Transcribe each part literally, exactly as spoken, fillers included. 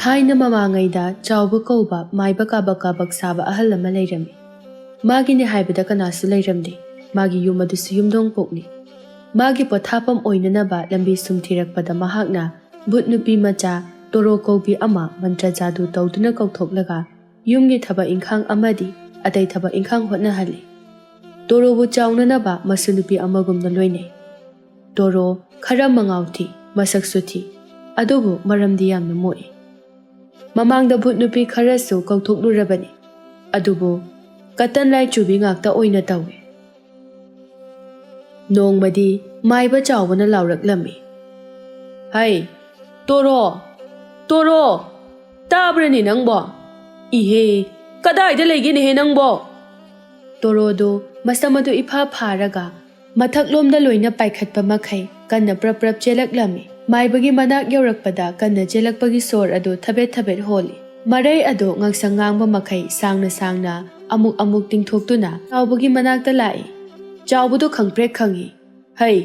ꯊꯥꯏꯅ ꯃꯃꯥꯡꯉꯩꯗ ꯆꯥꯎꯕ ꯀꯧꯕ ꯃꯥꯏꯕ ꯀꯥꯕꯛ ꯀꯥꯕꯛ ꯁꯥꯕ ꯑꯍꯜ ꯑꯃ ꯂꯩꯔꯝꯃꯤ꯫ ꯃꯥꯒꯤꯅꯤ ꯍꯥꯏꯕꯗ ꯀꯅꯥꯁꯨ ꯂꯩꯔꯝꯗꯦ꯫ ꯃꯥꯒꯤ ꯌꯨꯝ ꯑꯗꯨꯁꯨ ꯌꯨꯝꯗꯣꯡ ꯄꯣꯛꯅꯤ꯫ ꯃꯥꯒꯤ ꯄꯣꯊꯥꯐꯝ ꯑꯣꯏꯅꯅꯕ ꯂꯝꯕꯤ ꯁꯨꯝ ꯊꯤꯔꯛꯄꯗ ꯃꯍꯥꯛꯅ ꯚꯨꯠ ꯅꯨꯄꯤ ꯃꯆꯥ ꯇꯣꯔꯣ ꯀꯧꯕꯤ ꯑꯃ ꯃꯟꯇ꯭ꯔ ꯖꯥꯗꯨ ꯇꯧꯗꯨꯅ ꯀꯧꯊꯣꯛꯂꯒ ꯌꯨꯝꯒꯤ ꯊꯕꯛ ꯏꯪꯈꯥꯡ ꯑꯃꯗꯤ ꯑꯇꯩ ꯊꯕꯛ ꯏꯪꯈꯥꯡ ꯍꯣꯠꯅꯍꯜꯂꯤ꯫ ꯇꯣꯔꯣꯕꯨ ꯆꯥꯎꯅꯅꯕ ꯃꯁꯨ ꯅꯨꯄꯤ ꯑꯃꯒꯨꯝꯅ ꯂꯣꯏꯅꯩ꯫ ꯇꯣꯔꯣ ꯈꯔ ꯃꯉꯥꯎ ꯊꯤ, ꯃꯁꯛꯁꯨ ꯊꯤ, ꯑꯗꯨꯕꯨ ꯃꯔꯝꯗꯤ ꯌꯥꯝꯅ ꯃꯣꯛꯏ꯫ ꯃꯃꯥꯡꯗ ꯚꯨꯠ ꯅꯨꯄꯤ ꯈꯔꯁꯨ ꯀꯧꯊꯣꯛꯂꯨꯔꯕꯅꯤ, ꯑꯗꯨꯕꯨ ꯀꯇꯟ ꯂꯥꯏꯆꯨꯕꯤ ꯉꯥꯛꯇ ꯑꯣꯏꯅ ꯇꯧꯏ꯫ ꯅꯣꯡꯃꯗꯤ ꯃꯥꯏꯕ ꯆꯥꯎꯕꯅ ꯂꯥꯎꯔꯛꯂꯝꯃꯤ, "ꯍꯩ, ꯇꯣꯔꯣ, ꯇꯣꯔꯣ, ꯇꯥꯕ꯭ꯔꯅꯦ ꯅꯪꯕꯣ? ꯏꯍꯦ, ꯀꯗꯥꯏꯗ ꯂꯩꯒꯦꯅꯦꯍꯦ ꯅꯪꯕꯣ?" ꯇꯣꯔꯣꯗꯨ ꯃꯁꯝ ꯑꯗꯨ ꯏꯐꯥ ꯐꯥꯔꯒ ꯃꯊꯛꯂꯣꯝꯗ ꯂꯣꯏꯅ ꯄꯥꯏꯈꯠꯄ ꯃꯈꯩ ꯀꯟꯅ ꯄ꯭ꯔꯞ ꯄ꯭ꯔꯞ ꯆꯦꯜꯂꯛꯂꯝꯃꯤ꯫ ꯃꯥꯏꯕꯒꯤ ꯃꯅꯥꯛ ꯌꯧꯔꯛꯄꯗ ꯀꯟꯅ ꯆꯦꯜꯂꯛꯄꯒꯤ ꯁꯣꯔ ꯑꯗꯨ ꯊꯕꯦꯠ ꯊꯕꯦꯠ ꯍꯣꯜꯂꯤ꯫ ꯃꯔꯩ ꯑꯗꯨ ꯉꯥꯡꯁꯪ ꯉꯥꯡꯕ ꯃꯈꯩ ꯁꯥꯡꯅ ꯁꯥꯡꯅ ꯑꯃꯨꯛ ꯑꯃꯨꯛ ꯇꯤꯡꯊꯣꯛꯇꯨꯅ ꯆꯥꯎꯕꯒꯤ ꯃꯅꯥꯛꯇ ꯂꯥꯛꯏ꯫ ꯆꯥꯎꯕꯗꯨ ꯈꯪꯄ꯭ꯔꯦꯛ ꯈꯪꯏ꯫ "ꯍꯩ,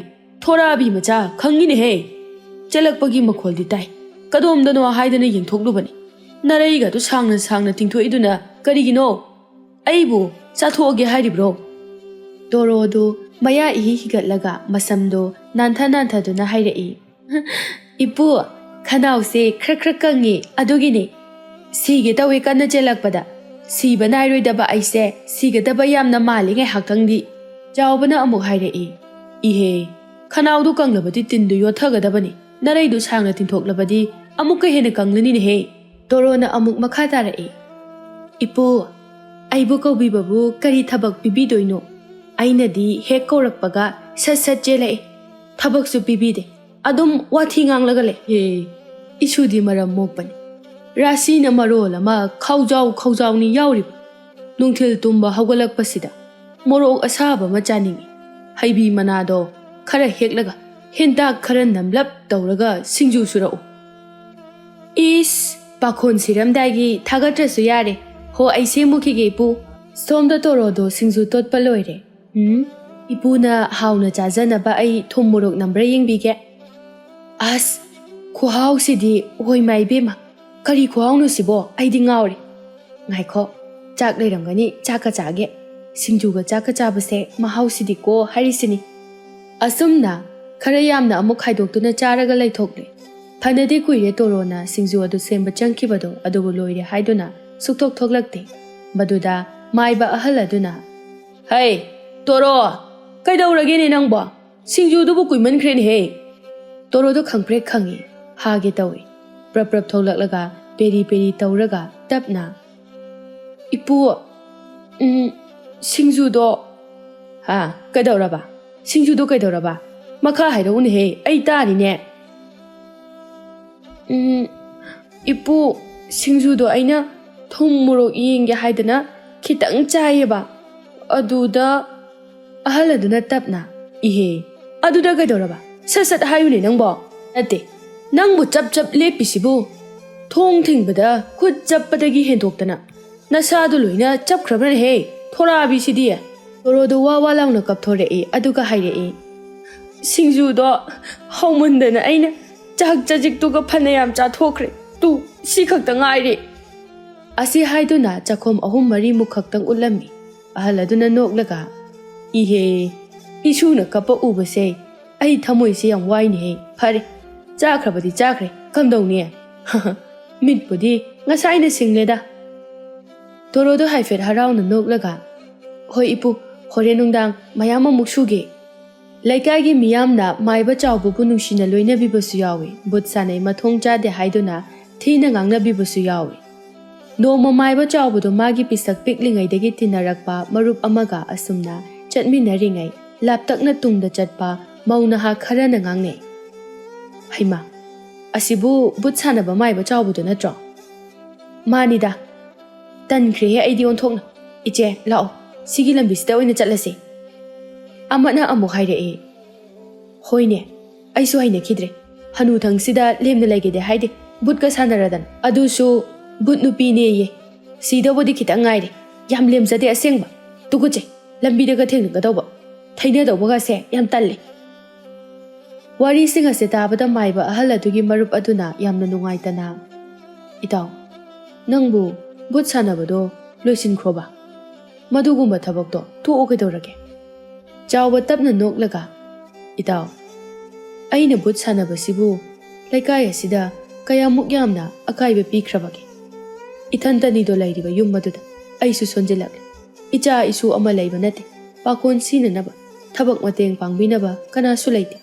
ꯊꯣꯔꯥꯕꯤ ꯃꯆꯥ, ꯈꯪꯉꯤꯅꯦꯍꯦ꯫ ꯆꯦꯜꯂꯛꯄꯒꯤ ꯃꯈꯣꯜꯗꯤ ꯇꯥꯏ꯫ ꯀꯗꯣꯝꯗꯅꯣ ꯍꯥꯏꯗꯅ ꯌꯦꯡꯊꯣꯛꯂꯨꯕꯅꯤ꯫ ꯅꯔꯩꯒꯗꯨ ꯁꯥꯡꯅ ꯁꯥꯡꯅ ꯇꯤꯡꯊꯣꯛꯏꯗꯨꯅ ꯀꯔꯤꯒꯤꯅꯣ? ꯑꯩꯕꯨ ꯆꯥꯊꯣꯛꯑꯒꯦ ꯍꯥꯏꯔꯤꯕ꯭ꯔꯣ?" ꯇꯣꯔꯣꯗꯨ ꯃꯌꯥ ꯏꯍꯤ ꯍꯤꯒꯠꯂꯒ ꯃꯁꯝꯗꯨ ꯅꯥꯟꯊ ꯅꯥꯟꯊꯗꯨꯅ ꯍꯥꯏꯔꯛꯏ, "ꯏꯄꯨ, ꯈꯅꯥꯎꯁꯦ ꯈꯔ ꯈꯔ ꯀꯪꯉꯤ, ꯑꯗꯨꯒꯤꯅꯤ꯫ ꯁꯤꯒꯦ ꯇꯧꯏ ꯀꯟꯅ ꯆꯦꯜꯂꯛꯄꯗ꯫ ꯁꯤꯕ ꯅꯥꯏꯔꯣꯏꯗꯕ ꯑꯩꯁꯦ ꯁꯤꯒꯗꯕ ꯌꯥꯝꯅ ꯃꯥꯜꯂꯤ ꯉꯥꯏꯍꯥꯛꯇꯪꯗꯤ꯫" ꯆꯥꯎꯕꯅ ꯑꯃꯨꯛ ꯍꯥꯏꯔꯛꯏ, "ꯏꯍꯦ, ꯈꯅꯥꯎꯗꯨ ꯀꯪꯂꯕꯗꯤ ꯇꯤꯟꯗꯨ ꯌꯣꯠꯊꯒꯗꯕꯅꯤ꯫ ꯅꯔꯩꯗꯨ ꯁꯥꯡꯅ ꯇꯤꯡꯊꯣꯛꯂꯕꯗꯤ ꯑꯃꯨꯛꯀ ꯍꯦꯟꯅ ꯀꯪꯂꯅꯤꯅꯦꯍꯦ꯫" ꯇꯣꯔꯣꯅ ꯑꯃꯨꯛ ꯃꯈꯥ ꯇꯥꯔꯛꯏ, "ꯏꯄꯨ, ꯑꯩꯕꯨ ꯀꯧꯕꯤꯕꯕꯨ ꯀꯔꯤ ꯊꯕꯛ ꯄꯤꯕꯤꯗꯣꯏꯅꯣ? ꯑꯩꯅꯗꯤ ꯍꯦꯛ ꯀꯧꯔꯛꯄꯒ ꯁꯠ ꯁꯠ ꯆꯦꯜꯂꯛꯏ꯫ ꯊꯕꯛꯁꯨ ꯄꯤꯕꯤꯗꯦ꯫ ꯑꯗꯨꯝ ꯋꯥꯊꯤ ꯉꯥꯡꯂꯒ ꯂꯩ꯫ ꯍꯦ, ꯏꯁꯨꯗꯤ ꯃꯔꯝ ꯃꯣꯛꯄꯅꯤ꯫ ꯔꯥꯁꯤꯅ ꯃꯔꯣꯜ ꯑꯃ ꯈꯥꯎꯖꯥꯎ ꯈꯥꯎꯖꯥꯎꯅꯤ ꯌꯥꯎꯔꯤꯕ꯫ ꯅꯨꯡꯊꯤꯜ ꯇꯨꯝꯕ ꯍꯧꯒꯠꯂꯛꯄꯁꯤꯗ ꯃꯣꯔꯣꯛ ꯑꯁꯥꯕ ꯑꯃ ꯆꯥꯅꯤꯡꯏ꯫ ꯍꯩꯕꯤ ꯃꯅꯥꯗꯣ ꯈꯔ ꯍꯦꯛꯂꯒ ꯍꯦꯟꯇꯥꯛ ꯈꯔ ꯅꯝꯂꯞ ꯇꯧꯔꯒ ꯁꯤꯡꯖꯨ ꯁꯨꯔꯛꯎ꯫" "ꯏꯁ, ꯄꯥꯈꯣꯟ ꯁꯤꯔꯝꯗꯥꯏꯒꯤ ꯊꯥꯒꯠꯇ꯭ꯔꯁꯨ ꯌꯥꯔꯦ꯫ ꯍꯣ, ꯑꯩ ꯁꯦꯝꯃꯨꯈꯤꯒꯦ, ꯏꯄꯨ꯫" ꯁꯣꯝꯗ ꯇꯣꯔꯣꯗꯣ ꯁꯤꯡꯖꯨ ꯇꯣꯠꯄ ꯂꯣꯏꯔꯦ꯫ "ꯎꯝ, ꯏꯄꯨꯅ ꯍꯥꯎꯅ ꯆꯥꯖꯅꯕ ꯑꯩ ꯊꯨꯝ ꯃꯣꯔꯣꯛ ꯅꯝꯕ꯭ꯔꯥ ꯌꯦꯡꯕꯤꯒꯦ꯫" ꯑꯁ, ꯈꯨꯍꯥꯎꯁꯤꯗꯤ, ꯍꯣꯏ ꯃꯥ ꯏꯕꯦꯝꯃ, "ꯀꯔꯤ ꯈꯨꯍꯥꯎꯅꯣ ꯁꯤꯕꯣ? ꯑꯩꯗꯤ ꯉꯥꯎꯔꯦ꯫ ꯉꯥꯏꯈꯣ, ꯆꯥꯛ ꯂꯩꯔꯝꯒꯅꯤ, ꯆꯥꯛꯀ ꯆꯥꯒꯦ꯫ ꯁꯤꯡꯖꯨꯒ ꯆꯥꯛꯀ ꯆꯥꯕꯁꯦ ꯃꯍꯥꯎꯁꯤꯗꯤꯀꯣ" ꯍꯥꯏꯔꯤꯁꯤꯅꯤ꯫ ꯑꯁꯨꯝꯅ ꯈꯔ ꯌꯥꯝꯅ ꯑꯃꯨꯛ ꯈꯥꯏꯗꯣꯛꯇꯨꯅ ꯆꯥꯔꯒ ꯂꯩꯊꯣꯛꯂꯦ꯫ ꯐꯅꯗꯤ ꯀꯨꯏꯔꯦ ꯇꯣꯔꯣꯅ ꯁꯤꯡꯖꯨ ꯑꯗꯨ ꯁꯦꯝꯕ ꯆꯪꯈꯤꯕꯗꯣ, ꯑꯗꯨꯕꯨ ꯂꯣꯏꯔꯦ ꯍꯥꯏꯗꯨꯅ ꯁꯨꯛꯊꯣꯛ ꯊꯣꯛꯂꯛꯇꯦ꯫ ꯃꯗꯨꯗ ꯃꯥꯏꯕ ꯑꯍꯜ ꯑꯗꯨꯅ, "ꯍꯩ, ꯇꯣꯔꯣ, ꯀꯩꯗꯧꯔꯒꯦꯅꯦ ꯅꯪꯕꯣ? ꯁꯤꯡꯖꯨꯗꯨꯕꯨ ꯀꯨꯏꯃꯟꯈ꯭ꯔꯦꯅꯦꯍꯦ!" ꯇꯣꯔꯣꯗꯣ ꯈꯪꯄ꯭ꯔꯦꯛ ꯈꯪꯉꯤ, ꯍꯥꯒꯦ ꯇꯧꯏ꯫ ꯄ꯭ꯔꯞ ꯄ꯭ꯔꯞ ꯊꯣꯛꯂꯛꯂꯒ ꯄꯦꯔꯤ ꯄꯦꯔꯤ ꯇꯧꯔꯒ ꯇꯞꯅ, "ꯏꯄꯨ, ꯎꯝ, ꯁꯤꯡꯖꯨꯗꯣ"꯫ "ꯍꯥ, ꯀꯩꯗꯧꯔꯕ? ꯁꯤꯡꯖꯨꯗꯣ ꯀꯩꯗꯧꯔꯕ? ꯃꯈꯥ ꯍꯥꯏꯔꯛꯎꯅꯦꯍꯦ, ꯑꯩ ꯇꯥꯔꯤꯅꯦ꯫ "ꯎꯝ, ꯏꯄꯨ, ꯁꯤꯡꯖꯨꯗꯣ ꯑꯩꯅ ꯊꯨꯝ ꯃꯣꯔꯣꯛ ꯌꯦꯡꯒꯦ ꯍꯥꯏꯗꯅ ꯈꯤꯇꯪ ꯆꯥꯏꯌꯦꯕ꯫ ꯑꯗꯨꯗ"꯫ ꯑꯍꯜ ꯑꯗꯨꯅ ꯇꯞꯅ, "ꯏꯍꯦ, ꯑꯗꯨꯗ ꯀꯩꯗꯧꯔꯕ? ꯁꯠ ꯁꯠ ꯍꯥꯏꯌꯨꯅꯦ ꯅꯪꯕꯣ꯫ ꯅꯠꯇꯦ, ꯅꯪꯕꯨ ꯆꯞ ꯆꯞ ꯂꯦꯞꯄꯤꯁꯤꯕꯨ? ꯊꯣꯡ ꯊꯤꯡꯕꯗ ꯈꯨꯠ ꯆꯞꯄꯗꯒꯤ ꯍꯦꯟꯗꯣꯛꯇꯅ ꯅꯁꯥꯗꯨ ꯂꯣꯏꯅ ꯆꯞꯈ꯭ꯔꯕ꯭ꯔꯅꯦꯍꯦ? ꯊꯣꯔꯥꯕꯤꯁꯤꯗꯤ!" ꯇꯣꯔꯣꯗꯨ ꯋꯥ ꯋꯥ ꯂꯥꯎꯅ ꯀꯞꯊꯣꯔꯛꯏ, ꯑꯗꯨꯒ ꯍꯥꯏꯔꯛꯏ, "ꯁꯤꯡꯖꯨꯗꯣ ꯍꯥꯎꯃꯟꯗꯅ ꯑꯩꯅ ꯆꯥꯛ ꯆꯖꯤꯛꯇꯨꯒ ꯐꯅꯌꯥꯝ ꯆꯥꯊꯣꯛꯈ꯭ꯔꯦ꯫ ꯇꯨ, ꯁꯤ ꯈꯛꯇ ꯉꯥꯏꯔꯦ"꯫ ꯑꯁꯤ ꯍꯥꯏꯗꯨꯅ ꯆꯥꯛꯈꯣꯝ ꯑꯍꯨꯝ ꯃꯔꯤꯃꯨꯛ ꯈꯛꯇꯪ ꯎꯠꯂꯝꯃꯤ꯫ ꯑꯍꯜ ꯑꯗꯨꯅ ꯅꯣꯛꯂꯒ, "ꯏꯍꯦ, ꯏꯁꯨꯅ ꯀꯞꯄ ꯎꯕꯁꯦ ꯑꯩ ꯊꯃꯣꯏꯁꯦ ꯌꯥꯝ ꯋꯥꯏꯅꯦꯍꯦ꯫ ꯐꯔꯦ, ꯆꯥꯈ꯭ꯔꯕꯗꯤ ꯆꯥꯈ꯭ꯔꯦ, ꯀꯝꯗꯧꯅꯤ? ꯃꯤꯠꯄꯨꯗꯤ ꯉꯁꯥꯏꯅ ꯁꯤꯡꯂꯦꯗ"꯫ ꯇꯣꯔꯣꯗꯣ ꯍꯥꯏꯐꯦꯠ ꯍꯔꯥꯎꯅ ꯅꯣꯛꯂꯒ, "ꯍꯣꯏ ꯏꯄꯨ, ꯍꯣꯔꯦꯟ ꯅꯨꯡꯗꯥꯡ ꯃꯌꯥꯝ ꯑꯃꯨꯛ ꯁꯨꯒꯦ꯫ ꯂꯩꯀꯥꯏꯒꯤ ꯃꯤꯌꯥꯝꯅ ꯃꯥꯏꯕ ꯆꯥꯎꯕꯕꯨ ꯅꯨꯡꯁꯤꯅ ꯂꯣꯏꯅꯕꯤꯕꯁꯨ ꯌꯥꯎꯏ, ꯚꯨꯠ ꯁꯥꯟꯅꯩ ꯃꯊꯣꯡ ꯆꯥꯗꯦ ꯍꯥꯏꯗꯨꯅ ꯊꯤꯅ ꯉꯥꯡꯅꯕꯤꯕꯁꯨ ꯌꯥꯎꯏ꯫ ꯅꯣꯡꯃ ꯃꯥꯏꯕ ꯆꯥꯎꯕꯗꯨ ꯃꯥꯒꯤ ꯄꯤꯁꯛ ꯄꯤꯛꯂꯤꯉꯩꯗꯒꯤ ꯇꯤꯟꯅꯔꯛꯄ ꯃꯔꯨꯞ ꯑꯃꯒ ꯑꯁꯨꯝꯅ ꯆꯠꯃꯤꯟꯅꯔꯤꯉꯩ ꯂꯥꯞꯇꯛꯅ ꯇꯨꯡꯗ ꯆꯠꯄ ꯃꯧ ꯅꯍꯥ ꯈꯔꯅ ꯉꯥꯡꯅꯩ꯫ ꯍꯩꯃꯥ, ꯑꯁꯤꯕꯨ ꯚꯨꯠ ꯁꯥꯟꯅꯕ ꯃꯥꯏꯕ ꯆꯥꯎꯕꯗꯨ ꯅꯠꯇ꯭ꯔꯣ?" "ꯃꯥꯅꯤꯗ꯫ ꯇꯟꯈ꯭ꯔꯦꯍꯦ ꯑꯩꯗꯤ ꯑꯣꯟꯊꯣꯛꯅ꯫ ꯏꯆꯦ, ꯂꯥꯛꯑꯣ, ꯁꯤꯒꯤ ꯂꯝꯕꯤꯁꯤꯗ ꯑꯣꯏꯅ ꯆꯠꯂꯁꯤ"꯫ ꯑꯃꯅ ꯑꯃꯨꯛ ꯍꯥꯏꯔꯛꯏ, "ꯍꯣꯏꯅꯦ, ꯑꯩꯁꯨ ꯍꯩꯅꯈꯤꯗ꯭ꯔꯦ꯫ ꯍꯅꯨꯊꯪꯁꯤꯗ ꯂꯦꯝꯅ ꯂꯩꯒꯦꯗꯤ ꯍꯥꯏꯗꯦ, ꯚꯨꯠꯀ ꯁꯥꯟꯅꯔꯗꯅ꯫ ꯑꯗꯨꯁꯨ ꯚꯨꯠ ꯅꯨꯄꯤꯅꯦꯌꯦ꯫ ꯁꯤꯗꯧꯕꯗꯤ ꯈꯤꯇꯪ ꯉꯥꯏꯔꯦ꯫ ꯌꯥꯝ ꯂꯦꯝꯖꯗꯦ ꯑꯁꯦꯡꯕ꯫ ꯇꯨꯀꯠꯆꯩ꯫ ꯂꯝꯕꯤꯗꯒ ꯊꯦꯡꯅꯒꯗꯧꯕ, ꯊꯩꯅꯗꯧꯕꯒꯁꯦ ꯌꯥꯝ ꯇꯜꯂꯦ"꯫ ꯋꯥꯔꯤꯁꯤꯡ ꯑꯁꯦ ꯇꯥꯕꯗ ꯃꯥꯏꯕ ꯑꯍꯜ ꯑꯗꯨꯒꯤ ꯃꯔꯨꯞ ꯑꯗꯨꯅ ꯌꯥꯝꯅ ꯅꯨꯡꯉꯥꯏꯇꯅ, "ꯏꯇꯥꯎ, ꯅꯪꯕꯨ ꯚꯨꯠ ꯁꯥꯟꯅꯕꯗꯣ ꯂꯣꯏꯁꯤꯟꯈ꯭ꯔꯣꯕ꯫ ꯃꯗꯨꯒꯨꯝꯕ ꯊꯕꯛꯇꯣ ꯇꯣꯛꯑꯣ ꯀꯩꯗꯧꯔꯒꯦ?" ꯆꯥꯎꯕ ꯇꯞꯅ ꯅꯣꯛꯂꯒ, "ꯏꯇꯥꯎ, ꯑꯩꯅ ꯚꯨꯠ ꯁꯥꯟꯅꯕꯁꯤꯕꯨ ꯂꯩꯀꯥꯏ ꯑꯁꯤꯗ ꯀꯌꯥꯃꯨꯛ ꯌꯥꯝꯅ ꯑꯀꯥꯏꯕ ꯄꯤꯈ꯭ꯔꯕꯒꯦ? ꯏꯊꯟꯇꯅꯤꯗꯣ ꯂꯩꯔꯤꯕ ꯌꯨꯝ ꯑꯗꯨꯗ꯫ ꯑꯩꯁꯨ ꯁꯣꯟꯖꯤꯜꯂꯛꯂꯦ꯫ ꯏꯆꯥ ꯏꯁꯨ ꯑꯃ ꯂꯩꯕ ꯅꯠꯇꯦ꯫ ꯄꯥꯈꯣꯟ ꯁꯤꯅꯅꯕ, ꯊꯕꯛ ꯃꯇꯦꯡ ꯄꯥꯡꯕꯤꯅꯕ ꯀꯅꯥꯁꯨ ꯂꯩꯇꯦ꯫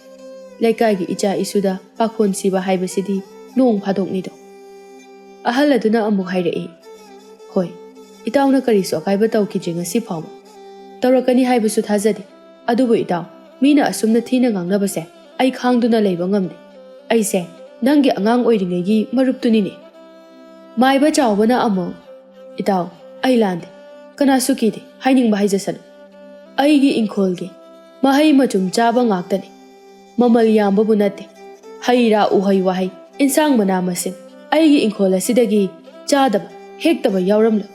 ꯂꯩꯀꯥꯏꯒꯤ ꯏꯆꯥ ꯏꯁꯨꯗ ꯄꯥꯈꯣꯟ ꯁꯤꯕ ꯍꯥꯏꯕꯁꯤꯗꯤ ꯅꯣꯡ ꯐꯥꯗꯣꯛꯅꯤꯗꯣ꯫" ꯑꯍꯜ ꯑꯗꯨꯅ ꯑꯃꯨꯛ ꯍꯥꯏꯔꯛꯏ, "ꯍꯣꯏ, ꯏꯇꯥꯎꯅ ꯀꯔꯤꯁꯨ ꯑꯀꯥꯏꯕ ꯇꯧꯈꯤꯗ꯭ꯔꯤ ꯉꯁꯤ ꯐꯥꯎꯕ꯫ ꯇꯧꯔꯛꯀꯅꯤ ꯍꯥꯏꯕꯁꯨ ꯊꯥꯖꯗꯦ꯫ ꯑꯗꯨꯕꯨ ꯏꯇꯥꯎ, ꯃꯤꯅ ꯑꯁꯨꯝꯅ ꯊꯤꯅ ꯉꯥꯡꯅꯕꯁꯦ ꯑꯩ ꯈꯥꯡꯗꯨꯅ ꯂꯩꯕ ꯉꯝꯗꯦ꯫ ꯑꯩꯁꯦ ꯅꯪꯒꯤ ꯑꯉꯥꯡ ꯑꯣꯏꯔꯤꯉꯩꯒꯤ ꯃꯔꯨꯞꯇꯨꯅꯤꯅꯦ꯫" ꯃꯥꯏꯕ ꯆꯥꯎꯕꯅ ꯑꯃꯨꯛ, "ꯏꯇꯥꯎ, ꯑꯩ ꯂꯥꯟꯗꯦ꯫ ꯀꯅꯥꯁꯨ ꯀꯤꯗꯦ꯫ ꯍꯥꯏꯅꯤꯡꯕ ꯍꯥꯏꯖꯁꯅꯨ꯫ ꯑꯩꯒꯤ ꯏꯪꯈꯣꯜꯒꯤ ꯃꯍꯩ ꯃꯆꯨꯝ ꯆꯥꯕ ꯉꯥꯛꯇꯅꯤ꯫ ꯃꯃꯜ ꯌꯥꯝꯕꯕꯨ ꯅꯠꯇꯦ꯫ ꯍꯩ ꯔꯥ, ꯎꯍꯩ ꯋꯥꯍꯩ, ꯏꯟꯁꯥꯡ ꯃꯅꯥ ꯃꯁꯤꯡ ꯑꯩꯒꯤ ꯏꯪꯈꯣꯜ ꯑꯁꯤꯗꯒꯤ ꯆꯥꯗꯕ, ꯍꯦꯛꯇꯕ ꯌꯥꯎꯔꯝꯂꯣꯏ꯫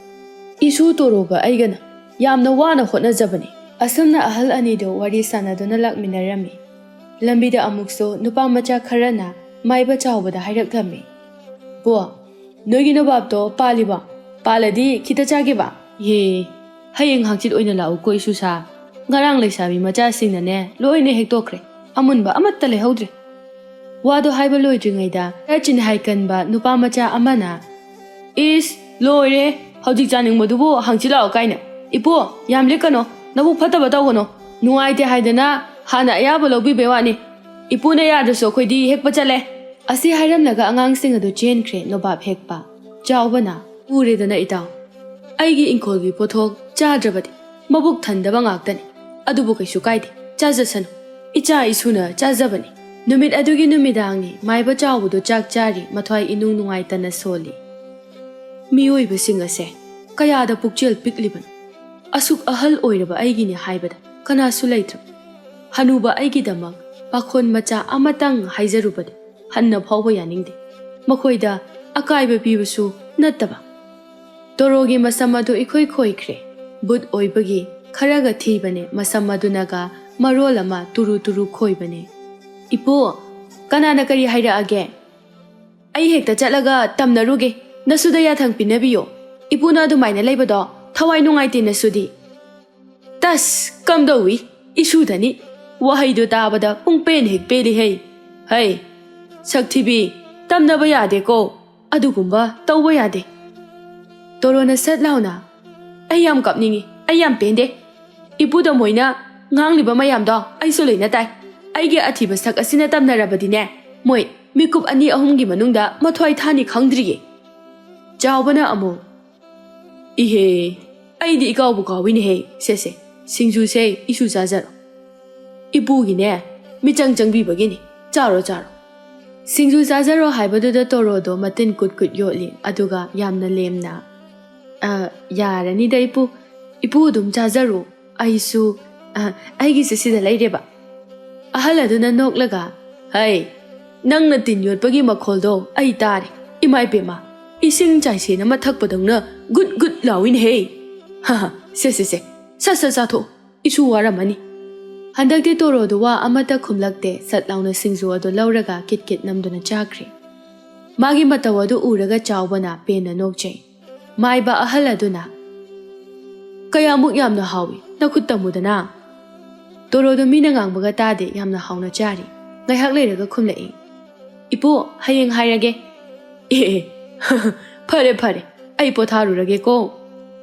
ꯏꯁꯨ ꯇꯣꯔꯣꯒ ꯑꯩꯒꯅ ꯌꯥꯝꯅ ꯋꯥꯅ ꯍꯣꯠꯅꯖꯕꯅꯤ꯫" ꯑꯁꯨꯝꯅ ꯑꯍꯜ ꯑꯅꯤꯗꯨ ꯋꯥꯔꯤ ꯁꯥꯟꯅꯗꯨꯅ ꯂꯥꯛꯃꯤꯟꯅꯔꯝꯃꯤ꯫ ꯂꯝꯕꯤꯗ ꯑꯃꯨꯛꯁꯨ ꯅꯨꯄꯥ ꯃꯆꯥ ꯈꯔꯅ ꯃꯥꯏꯕ ꯆꯥꯎꯕꯗ ꯍꯥꯏꯔꯛꯂꯝꯃꯤ, "ꯄꯣ, ꯅꯣꯏꯒꯤ ꯅꯣꯕꯥꯞꯇꯣ ꯄꯥꯜꯂꯤꯕꯣ? ꯄꯥꯜꯂꯗꯤ ꯈꯤꯇ ꯆꯥꯒꯦꯕ?" "ꯌꯦ, ꯍꯌꯦꯡ ꯍꯥꯡꯆꯤꯠ ꯑꯣꯏꯅ ꯂꯥꯛꯎꯀꯣ ꯏꯁꯨꯁꯥ꯫ ꯉꯔꯥꯡ ꯂꯩꯁꯥꯕꯤ ꯃꯆꯥꯁꯤꯡꯅꯅꯦ ꯂꯣꯏꯅ ꯍꯦꯛꯇꯣꯛꯈ꯭ꯔꯦ꯫ ꯑꯃꯨꯟꯕ ꯑꯃꯠꯇ ꯂꯩꯍꯧꯗ꯭ꯔꯦ꯫" ꯋꯥꯗꯣ ꯍꯥꯏꯕ ꯂꯣꯏꯗ꯭ꯔꯤꯉꯩꯗ ꯈꯔ ꯆꯤꯟꯍꯥꯏ ꯀꯟꯕ ꯅꯨꯄꯥ ꯃꯆꯥ ꯑꯃꯅ, "ꯏꯁ, ꯂꯣꯏꯔꯦ꯫ ꯍꯧꯖꯤꯛ ꯆꯥꯅꯤꯡꯕꯗꯨꯕꯨ ꯍꯥꯡꯆꯤꯠ ꯂꯥꯛꯑꯣ ꯀꯥꯏꯅ꯫ ꯏꯄꯨ, ꯌꯥꯝ ꯂꯤꯛꯀꯅꯣ꯫ ꯅꯕꯨꯛ ꯐꯠꯇꯕ ꯇꯧꯒꯅꯣ꯫ ꯅꯨꯡꯉꯥꯏꯇꯦ ꯍꯥꯏꯗꯅ ꯍꯥꯟꯅ ꯑꯌꯥꯕ ꯂꯧꯕꯤꯕꯩ ꯋꯥꯅꯤ꯫ ꯏꯄꯨꯅ ꯌꯥꯗ꯭ꯔꯁꯨ ꯑꯩꯈꯣꯏꯗꯤ ꯍꯦꯛꯄ ꯆꯠꯂꯦ꯫" ꯑꯁꯤ ꯍꯥꯏꯔꯝꯂꯒ ꯑꯉꯥꯡꯁꯤꯡ ꯑꯗꯨ ꯆꯦꯟꯈ꯭ꯔꯦ ꯅꯣꯕꯥꯞ ꯍꯦꯛꯄ꯫ ꯆꯥꯎꯕꯅ, "ꯎꯔꯦꯗꯅ ꯏꯇꯥꯎ, ꯑꯩꯒꯤ ꯏꯪꯈꯣꯜꯒꯤ ꯄꯣꯠꯊꯣꯛ ꯆꯥꯗ꯭ꯔꯕꯗꯤ ꯃꯕꯨꯛ ꯊꯟꯗꯕ ꯉꯥꯛꯇꯅꯤ꯫ ꯑꯗꯨꯕꯨ ꯀꯩꯁꯨ ꯀꯥꯏꯗꯦ, ꯆꯥꯖꯁꯅꯨ꯫ ꯏꯆꯥ ꯏꯁꯨꯅ ꯆꯥꯖꯕꯅꯤ꯫" ꯅꯨꯃꯤꯠ ꯑꯗꯨꯒꯤ ꯅꯨꯃꯤꯗꯥꯡꯅꯤ꯫ ꯃꯥꯏꯕ ꯆꯥꯎꯕꯗꯨ ꯆꯥꯛ ꯆꯥꯔꯤ, ꯃꯊ꯭ꯋꯥꯏ ꯏꯅꯨꯡ ꯅꯨꯡꯉꯥꯏꯇꯅ ꯁꯣꯜꯂꯤ꯫ ꯃꯤꯑꯣꯏꯕꯁꯤꯡ ꯑꯁꯦ ꯀꯌꯥꯗ ꯄꯨꯛꯆꯦꯜ ꯄꯤꯛꯂꯤꯕꯅꯣ? ꯑꯁꯨꯛ ꯑꯍꯜ ꯑꯣꯏꯔꯕ ꯑꯩꯒꯤꯅꯤ ꯍꯥꯏꯕꯗ ꯀꯅꯥꯁꯨ ꯂꯩꯇ꯭ꯔꯕ꯫ ꯍꯅꯨꯕ ꯑꯩꯒꯤꯗꯃꯛ ꯄꯥꯈꯣꯟ ꯃꯆꯥ ꯑꯃꯇꯪ ꯍꯥꯏꯖꯔꯨꯕꯗꯤ ꯍꯟꯅ ꯐꯥꯎꯕ ꯌꯥꯅꯤꯡꯗꯦ꯫ ꯃꯈꯣꯏꯗ ꯑꯀꯥꯏꯕ ꯄꯤꯕꯁꯨ ꯅꯠꯇꯕ꯫ ꯇꯣꯔꯣꯒꯤ ꯃꯁꯝ ꯑꯗꯨ ꯏꯈꯣꯏ ꯈꯣꯏꯈ꯭ꯔꯦ꯫ ꯕꯨꯠ ꯑꯣꯏꯕꯒꯤ ꯈꯔꯒ ꯊꯤꯕꯅꯦ, ꯃꯁꯝ ꯑꯗꯨꯅꯒ ꯃꯔꯣꯜ ꯑꯃ ꯇꯨꯔꯨ ꯇꯨꯔꯨ ꯈꯣꯏꯕꯅꯦ꯫ "ꯏꯄꯨ, ꯀꯅꯥꯅ ꯀꯔꯤ ꯍꯥꯏꯔꯛꯑꯒꯦ?" ꯑꯩ ꯍꯦꯛꯇ ꯆꯠꯂꯒ ꯇꯝꯅꯔꯨꯒꯦ꯫ ꯅꯁꯨꯗ ꯌꯥꯊꯪ ꯄꯤꯅꯕꯤꯌꯣ꯫ ꯏꯄꯨꯅ ꯑꯗꯨꯃꯥꯏꯅ ꯂꯩꯕꯗꯣ ꯊꯋꯥꯏ ꯅꯨꯡꯉꯥꯏꯇꯦ ꯅꯁꯨꯗꯤ꯫ ꯇꯁ! ꯀꯝꯗꯧꯏ? ꯏꯁꯨꯗꯅꯤ꯫ ꯋꯥꯍꯩꯗꯨ ꯇꯥꯕꯗ ꯄꯨꯡ ꯄꯦꯟ ꯍꯦꯛ ꯄꯦꯜꯂꯤ ꯍꯩ꯫ ꯍꯩ! ꯁꯛꯊꯤꯕꯤ, ꯇꯝꯅꯕ ꯌꯥꯗꯦꯀꯣ꯫ ꯑꯗꯨꯒꯨꯝꯕ ꯇꯧꯕ ꯌꯥꯗꯦ꯫ ꯇꯣꯔꯣꯅ ꯁꯠ ꯂꯥꯎꯅ, "ꯑꯩ ꯌꯥꯝ ꯀꯞꯅꯤꯡꯉꯤ, ꯑꯩ ꯌꯥꯝ ꯄꯦꯟꯗꯦ꯫ ꯏꯄꯨꯗ ꯃꯣꯏꯅ ꯉꯥꯡꯂꯤꯕ ꯃꯌꯥꯝꯗꯣ ꯑꯩꯁꯨ ꯂꯣꯏꯅ ꯇꯥꯏ꯫ ꯑꯩꯒꯤ ꯑꯊꯤꯕ ꯁꯛ ꯑꯁꯤꯅ ꯇꯝꯅꯔꯕꯗꯤꯅꯦ, ꯃꯣꯏ ꯃꯤꯀꯨꯞ ꯑꯅꯤ ꯑꯍꯨꯝꯒꯤ ꯃꯅꯨꯡꯗ ꯃꯊ꯭ꯋꯥꯏ ꯊꯥꯅꯤ ꯈꯪꯗ꯭ꯔꯤꯌꯦ"꯫ ꯆꯥꯎꯕꯅ ꯑꯃꯨꯛ, "ꯏꯍꯦ, ꯑꯩꯗꯤ ꯏꯀꯥꯎꯕꯨ ꯀꯥꯎꯏꯅꯦꯍꯦ꯫ ꯁꯦ ꯁꯦ, ꯁꯤꯡꯖꯨꯁꯦ ꯏꯁꯨ ꯆꯥꯖꯔꯣ꯫ ꯏꯄꯨꯒꯤꯅꯦ, ꯃꯤꯆꯪ ꯆꯪꯕꯤꯕꯒꯤꯅꯤ꯫ ꯆꯥꯔꯣ, ꯆꯥꯔꯣ"꯫ ꯁꯤꯡꯖꯨ ꯆꯥꯖꯔꯣ ꯍꯥꯏꯕꯗꯨꯗ ꯇꯣꯔꯣꯗꯣ ꯃꯇꯤꯟ ꯀꯨꯠ ꯀꯨꯠ ꯌꯣꯠꯂꯤ, ꯑꯗꯨꯒ ꯌꯥꯝꯅ ꯂꯦꯝꯅ, "ꯑ, ꯌꯥꯔꯅꯤꯗ ꯏꯄꯨ, ꯏꯄꯨ ꯑꯗꯨꯝ ꯆꯥꯖꯔꯣ꯫ ꯑꯩꯁꯨ, ꯑ, ꯑꯩꯒꯤꯁꯨ ꯁꯤꯗ ꯂꯩꯔꯦꯕ"꯫ ꯑꯍꯜ ꯑꯗꯨꯅ ꯅꯣꯛꯂꯒ, "ꯍꯩ, ꯅꯪꯅ ꯇꯤꯟ ꯌꯣꯠꯄꯒꯤ ꯃꯈꯣꯜꯗꯣ ꯑꯩ ꯇꯥꯔꯦ꯫ ꯏꯃꯥ ꯏꯕꯦꯝꯃ, ꯏꯁꯤꯡ ꯆꯥꯏꯁꯦꯟ ꯑꯃ ꯊꯛꯄꯗꯧꯅ ꯒꯨꯠ ꯒꯨꯠ ꯂꯥꯎꯏꯅꯦꯍꯦ꯫ ꯍꯥ ꯍꯥ, ꯁꯦ ꯁꯦ ꯁꯦ, ꯁꯠ ꯁꯠ ꯆꯥꯊꯣꯛ, ꯏꯁꯨ ꯋꯥꯔꯝꯃꯅꯤ"꯫ ꯍꯟꯗꯛꯇꯤ ꯇꯣꯔꯣꯗꯨ ꯋꯥ ꯑꯃꯠꯇ ꯈꯨꯝꯂꯛꯇꯦ, ꯁꯠ ꯂꯥꯎꯅ ꯁꯤꯡꯖꯨ ꯑꯗꯨ ꯂꯧꯔꯒ ꯀꯤꯠ ꯀꯤꯠ ꯅꯝꯗꯨꯅ ꯆꯥꯈ꯭ꯔꯦ꯫ ꯃꯥꯒꯤ ꯃꯇꯧ ꯑꯗꯨ ꯎꯔꯒ ꯆꯥꯎꯕꯅ ꯄꯦꯟꯅ ꯅꯣꯛꯆꯩ꯫ ꯃꯥꯏꯕ ꯑꯍꯜ ꯑꯗꯨꯅ, "ꯀꯌꯥꯃꯨꯛ ꯌꯥꯝꯅ ꯍꯥꯎꯏ, ꯅꯈꯨꯠ ꯇꯝꯃꯨꯗꯅ"꯫ ꯇꯣꯔꯣꯗꯨ ꯃꯤꯅ ꯉꯥꯡꯕꯒ ꯇꯥꯗꯦ, ꯌꯥꯝꯅ ꯍꯥꯎꯅ ꯆꯥꯔꯤ꯫ ꯉꯥꯏꯍꯥꯛ ꯂꯩꯔꯒ ꯈꯨꯝꯂꯛꯏ, "ꯏꯄꯨ, ꯍꯌꯦꯡ ꯍꯥꯏꯔꯒꯦ"꯫ "ꯑꯦ ꯑꯦ, ꯐꯔꯦ ꯐꯔꯦ, ꯑꯩ ꯄꯣꯊꯥꯔꯨꯔꯒꯦꯀꯣ"꯫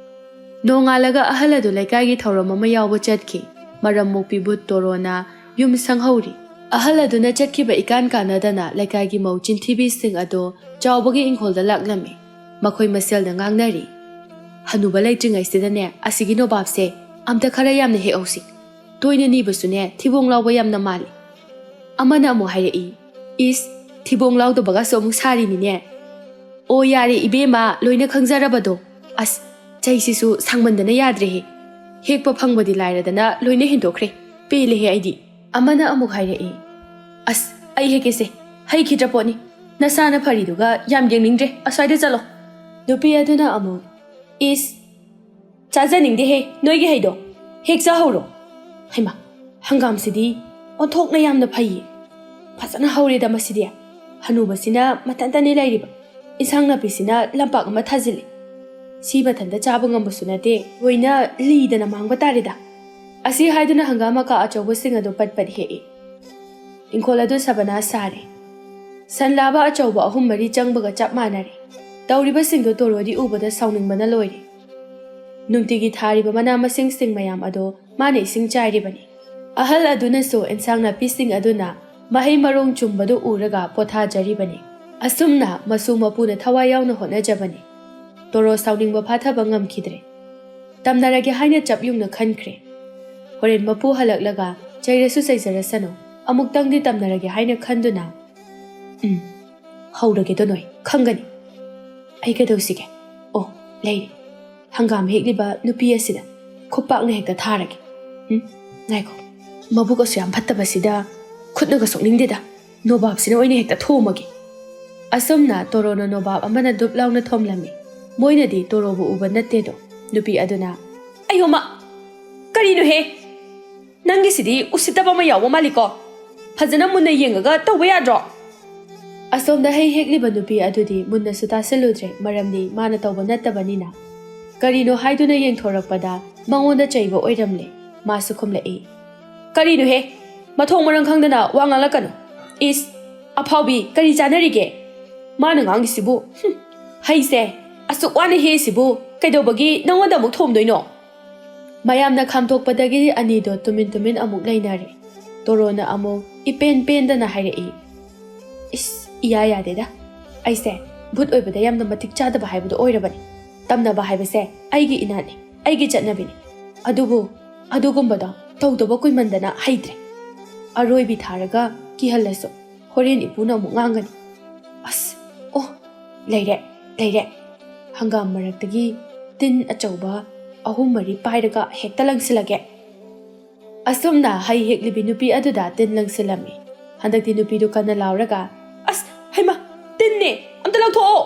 ꯅꯣꯡꯉꯥꯜꯂꯒ ꯑꯍꯜ ꯑꯗꯨ ꯂꯩꯀꯥꯏꯒꯤ ꯊꯧꯔꯝ ꯑꯃ ꯌꯥꯎꯕ ꯆꯠꯈꯤ꯫ ꯃꯔꯝ ꯃꯣꯛꯄꯤ ꯚꯨꯠ ꯇꯣꯔꯣꯅ ꯌꯨꯝ ꯁꯪꯍꯧꯔꯤ꯫ ꯑꯍꯜ ꯑꯗꯨꯅ ꯆꯠꯈꯤꯕ ꯏꯀꯥꯟ ꯀꯥꯟꯅꯗꯅ ꯂꯩꯀꯥꯏꯒꯤ ꯃꯧ ꯆꯤꯟꯊꯤꯕꯤꯁꯤꯡ ꯑꯗꯨ ꯆꯥꯎꯕꯒꯤ ꯏꯪꯈꯣꯜꯗ ꯂꯥꯛꯂꯝꯃꯤ꯫ ꯃꯈꯣꯏ ꯃꯁꯦꯜꯗ ꯉꯥꯡꯅꯔꯤ, "ꯍꯅꯨꯕ ꯂꯩꯇ꯭ꯔꯤꯉꯩꯁꯤꯗꯅꯦ, ꯑꯁꯤꯒꯤ ꯅꯣꯕꯥꯞꯁꯦ ꯑꯝꯇ ꯈꯔ ꯌꯥꯝꯅ ꯍꯦꯛꯍꯧꯁꯤ꯫ ꯇꯣꯏꯅ ꯅꯤꯕꯁꯨꯅꯦ, ꯊꯤꯕꯣꯡ ꯂꯥꯎꯕ ꯌꯥꯝꯅ ꯃꯥꯜꯂꯤ"꯫ ꯑꯃꯅ ꯑꯃꯨꯛ ꯍꯥꯏꯔꯛꯏ, "ꯏꯁ, ꯊꯤꯕꯣꯡ ꯂꯥꯎꯗꯕꯒꯁꯨ ꯑꯃꯨꯛ ꯁꯥꯔꯤꯅꯤꯅꯦ"꯫ "ꯑꯣ, ꯌꯥꯔꯦ ꯏꯕꯦꯝꯃ, ꯂꯣꯏꯅ ꯈꯪꯖꯔꯕꯗꯣ꯫ ꯑꯁ, ꯆꯩꯁꯤꯁꯨ ꯁꯥꯡꯃꯟꯗꯅ ꯌꯥꯗ꯭ꯔꯦꯍꯦ꯫ ꯍꯦꯛꯄ ꯐꯪꯕꯗꯤ ꯂꯥꯏꯔꯗꯅ ꯂꯣꯏꯅ ꯍꯦꯟꯗꯣꯛꯈ꯭ꯔꯦ꯫ ꯄꯦꯜꯂꯦꯍꯦ ꯑꯩꯗꯤ"꯫ ꯑꯃꯅ ꯑꯃꯨꯛ ꯍꯥꯏꯔꯛꯏ, "ꯑꯁ, ꯑꯩ ꯍꯦꯛꯀꯦꯁꯦ꯫ ꯍꯩꯈꯤꯗ꯭ꯔ ꯄꯣꯠꯅꯤ꯫ ꯅꯁꯥꯅ ꯐꯔꯤꯗꯨꯒ ꯌꯥꯝ ꯌꯦꯡꯅꯤꯡꯗ꯭ꯔꯦ꯫ ꯑꯁ꯭ꯋꯥꯏꯗ ꯆꯠꯂꯣ"꯫ ꯅꯨꯄꯤ ꯑꯗꯨꯅ ꯑꯃꯨꯛ, "ꯏꯁ, ꯆꯥꯖꯅꯤꯡꯗꯦꯍꯦ ꯅꯣꯏꯒꯤ ꯍꯩꯗꯣ꯫ ꯍꯦꯛ ꯆꯥꯍꯧꯔꯣ"꯫ ꯍꯩꯃꯥ, ꯍꯪꯒꯥꯝꯁꯤꯗꯤ ꯑꯣꯟꯊꯣꯛꯅ ꯌꯥꯝꯅ ꯐꯩꯌꯦ꯫ ꯐꯖꯅ ꯍꯧꯔꯦꯗ ꯃꯁꯤꯗꯤ꯫ ꯍꯅꯨꯕꯁꯤꯅ ꯃꯊꯟꯇꯅꯤ ꯂꯩꯔꯤꯕ꯫ ꯏꯟꯁꯥꯡ ꯅꯥꯄꯤꯁꯤꯅ ꯂꯝꯄꯥꯛ ꯑꯃ ꯊꯥꯖꯤꯜꯂꯤ꯫ ꯁꯤ ꯃꯊꯟꯇ ꯆꯥꯕ ꯉꯝꯕꯁꯨ ꯅꯠꯇꯦ, ꯂꯣꯏꯅ ꯂꯤꯗꯅ ꯃꯥꯡꯕ ꯇꯥꯔꯦꯗ꯫ ꯑꯁꯤ ꯍꯥꯏꯗꯨꯅ ꯍꯪꯒꯥꯝ ꯃꯀꯥ ꯑꯆꯧꯕꯁꯤꯡ ꯑꯗꯨ ꯄꯠ ꯄꯠ ꯍꯦꯛꯏ꯫ ꯏꯪꯈꯣꯜ ꯑꯗꯨ ꯁꯕꯅꯥ ꯁꯥꯔꯦ꯫ ꯁꯟ ꯂꯥꯕ ꯑꯆꯧꯕ ꯑꯍꯨꯝ ꯃꯔꯤ ꯆꯪꯕꯒ ꯆꯞ ꯃꯥꯟꯅꯔꯦ꯫ ꯇꯧꯔꯤꯕꯁꯤꯡꯗꯨ ꯇꯣꯔꯣꯗꯤ ꯎꯕꯗ ꯁꯥꯎꯅꯤꯡꯕꯅ ꯂꯣꯏꯔꯦ꯫ ꯅꯨꯡꯇꯤꯒꯤ ꯊꯥꯔꯤꯕ ꯃꯅꯥ ꯃꯁꯤꯡꯁꯤꯡ ꯃꯌꯥꯝ ꯑꯗꯣ ꯃꯥꯅ ꯏꯁꯤꯡ ꯆꯥꯏꯔꯤꯕꯅꯤ꯫ ꯑꯍꯜ ꯑꯗꯨꯅꯁꯨ ꯏꯟꯁꯥꯡ ꯅꯥꯄꯤꯁꯤꯡ ꯑꯗꯨꯅ ꯃꯍꯩ ꯃꯔꯣꯡ ꯆꯨꯝꯕꯗꯨ ꯎꯔꯒ ꯄꯣꯊꯥꯖꯔꯤꯕꯅꯤ꯫ ꯑꯁꯨꯝꯅ ꯃꯁꯨ ꯃꯄꯨꯅ ꯊꯋꯥꯏ ꯌꯥꯎꯅ ꯍꯣꯠꯅꯖꯕꯅꯤ꯫ ꯇꯣꯔꯣ ꯁꯥꯎꯅꯤꯡꯕ ꯐꯥꯊꯕ ꯉꯝꯈꯤꯗ꯭ꯔꯦ꯫ ꯇꯝꯅꯔꯒꯦ ꯍꯥꯏꯅ ꯆꯞ ꯌꯨꯡꯅ ꯈꯟꯈ꯭ꯔꯦ꯫ ꯍꯣꯔꯦꯟ ꯃꯄꯨ ꯍꯜꯂꯛꯂꯒ ꯆꯩꯔꯁꯨ ꯆꯩꯖꯔꯁꯅꯨ, ꯑꯃꯨꯛꯇꯪꯗꯤ ꯇꯝꯅꯔꯒꯦ ꯍꯥꯏꯅ ꯈꯟꯗꯨꯅ, "ꯎꯝ, ꯍꯧꯔꯒꯦꯗꯣ ꯅꯣꯏ, ꯈꯪꯒꯅꯤ꯫ ꯑꯩ ꯀꯩꯗꯧꯁꯤꯒꯦ? ꯑꯣ, ꯂꯩꯔꯦ꯫ ꯍꯪꯒꯥꯝ ꯍꯦꯛꯂꯤꯕ ꯅꯨꯄꯤ ꯑꯁꯤꯗ ꯈꯨꯄꯥꯛꯅ ꯍꯦꯛꯇ ꯊꯥꯔꯒꯦ꯫ ꯎꯝ, ꯉꯥꯏꯈꯣ꯫ ꯃꯕꯨꯛ ꯑꯁꯨ ꯌꯥꯝ ꯐꯠꯇꯕꯁꯤꯗ ꯈꯨꯠꯅꯒ ꯁꯣꯛꯅꯤꯡꯗꯦꯗ꯫ ꯅꯣꯕꯥꯞꯁꯤꯅ ꯑꯣꯏꯅ ꯍꯦꯛꯇ ꯊꯣꯝꯃꯒꯦ꯫" ꯑꯁꯨꯝꯅ ꯇꯣꯔꯣꯅ ꯅꯣꯕꯥꯞ ꯑꯃꯅ ꯗꯨꯞ ꯂꯥꯎꯅ ꯊꯣꯝꯂꯝꯃꯤ꯫ ꯃꯣꯏꯅꯗꯤ ꯇꯣꯔꯣꯕꯨ ꯎꯕ ꯅꯠꯇꯦꯗꯣ꯫ ꯅꯨꯄꯤ ꯑꯗꯨꯅ, "ꯑꯌꯣꯃ! ꯀꯔꯤꯅꯣꯍꯦ? ꯅꯪꯒꯤꯁꯤꯗꯤ ꯎꯁꯤꯠꯇꯕ ꯑꯃ ꯌꯥꯎꯕ ꯃꯥꯜꯂꯤꯀꯣ꯫ ꯐꯖꯅ ꯃꯨꯟꯅ ꯌꯦꯡꯉꯒ ꯇꯧꯕ ꯌꯥꯗ꯭ꯔꯣ?" ꯑꯁꯣꯝꯗ ꯍꯩ ꯍꯦꯛꯂꯤꯕ ꯅꯨꯄꯤ ꯑꯗꯨꯗꯤ ꯃꯨꯟꯅꯁꯨ ꯇꯥꯁꯤꯜꯂꯨꯗ꯭ꯔꯦ, ꯃꯔꯝꯗꯤ ꯃꯥꯅ ꯇꯧꯕ ꯅꯠꯇꯕꯅꯤꯅ꯫ ꯀꯔꯤꯅꯣ ꯍꯥꯏꯗꯨꯅ ꯌꯦꯡꯊꯣꯔꯛꯄꯗ ꯃꯉꯣꯟꯗ ꯆꯩꯕ ꯑꯣꯏꯔꯝꯂꯦ꯫ ꯃꯥꯁꯨ ꯈꯨꯝꯂꯛꯏ, "ꯀꯔꯤꯅꯣꯍꯦ? ꯃꯊꯣꯡ ꯃꯔꯝ ꯈꯪꯗꯅ ꯋꯥ ꯉꯥꯡꯂꯛꯀꯅꯨ꯫ ꯏꯁ, ꯑꯐꯥꯎꯕꯤ, ꯀꯔꯤ ꯆꯥꯅꯔꯤꯒꯦ? ꯃꯥꯅ ꯉꯥꯡꯉꯤꯁꯤꯕꯨ, ꯍꯨꯝ, ꯍꯩꯁꯦ ꯑꯁꯨꯛ ꯋꯥꯅ ꯍꯦꯛꯏꯁꯤꯕꯨ ꯀꯩꯗꯧꯕꯒꯤ ꯅꯉꯣꯟꯗ ꯑꯃꯨꯛ ꯊꯣꯝꯗꯣꯏꯅꯣ?" ꯃꯌꯥꯝꯅ ꯈꯥꯝꯗꯣꯛꯄꯗꯒꯤ ꯑꯅꯤꯗꯣ ꯇꯨꯃꯤꯟ ꯇꯨꯃꯤꯟ ꯑꯃꯨꯛ ꯂꯩꯅꯔꯦ꯫ ꯇꯣꯔꯣꯅ ꯑꯃꯨꯛ ꯏꯄꯦꯟ ꯄꯦꯟꯗꯅ ꯍꯥꯏꯔꯛꯏ, "ꯏꯁ, ꯏꯌꯥ ꯌꯥꯗꯦꯗ꯫ ꯑꯩꯁꯦ ꯚꯨꯠ ꯑꯣꯏꯕꯗ ꯌꯥꯝꯅ ꯃꯇꯤꯛ ꯆꯥꯗꯕ ꯍꯥꯏꯕꯗꯣ ꯑꯣꯏꯔꯕꯅꯤ꯫ ꯇꯝꯅꯕ ꯍꯥꯏꯕꯁꯦ ꯑꯩꯒꯤ ꯏꯅꯥꯠꯅꯤ, ꯑꯩꯒꯤ ꯆꯠꯅꯕꯤꯅꯤ꯫ ꯑꯗꯨꯕꯨ ꯑꯗꯨꯒꯨꯝꯕꯗꯣ ꯇꯧꯗꯕ ꯀꯨꯏꯃꯟꯗꯅ ꯍꯩꯇ꯭ꯔꯦ꯫ ꯑꯔꯣꯏꯕꯤ ꯊꯥꯔꯒ ꯀꯤꯍꯜꯂꯁꯨ ꯍꯣꯔꯦꯟ ꯏꯄꯨꯅ ꯑꯃꯨꯛ ꯉꯥꯡꯒꯅꯤ꯫ ꯑꯁ, ꯑꯣ, ꯂꯩꯔꯦ, ꯂꯩꯔꯦ꯫ ꯍꯪꯒꯥꯝ ꯃꯔꯛꯇꯒꯤ ꯇꯤꯟ ꯑꯆꯧꯕ ꯑꯍꯨꯝ ꯃꯔꯤ ꯄꯥꯏꯔꯒ ꯍꯦꯛꯇ ꯂꯪꯁꯤꯜꯂꯒꯦ꯫" ꯑꯁꯨꯝꯅ ꯍꯩ ꯍꯦꯛꯂꯤꯕꯤ ꯅꯨꯄꯤ ꯑꯗꯨꯗ ꯇꯤꯟ ꯂꯪꯁꯤꯜꯂꯝꯃꯤ꯫ ꯍꯟꯗꯛꯇꯤ ꯅꯨꯄꯤꯗꯨ ꯀꯟꯅ ꯂꯥꯎꯔꯒ, "ꯑꯁ, ꯍꯩꯃ, ꯇꯤꯟꯅꯦ! ꯑꯝꯇ ꯂꯧꯊꯣꯛꯑꯣ!"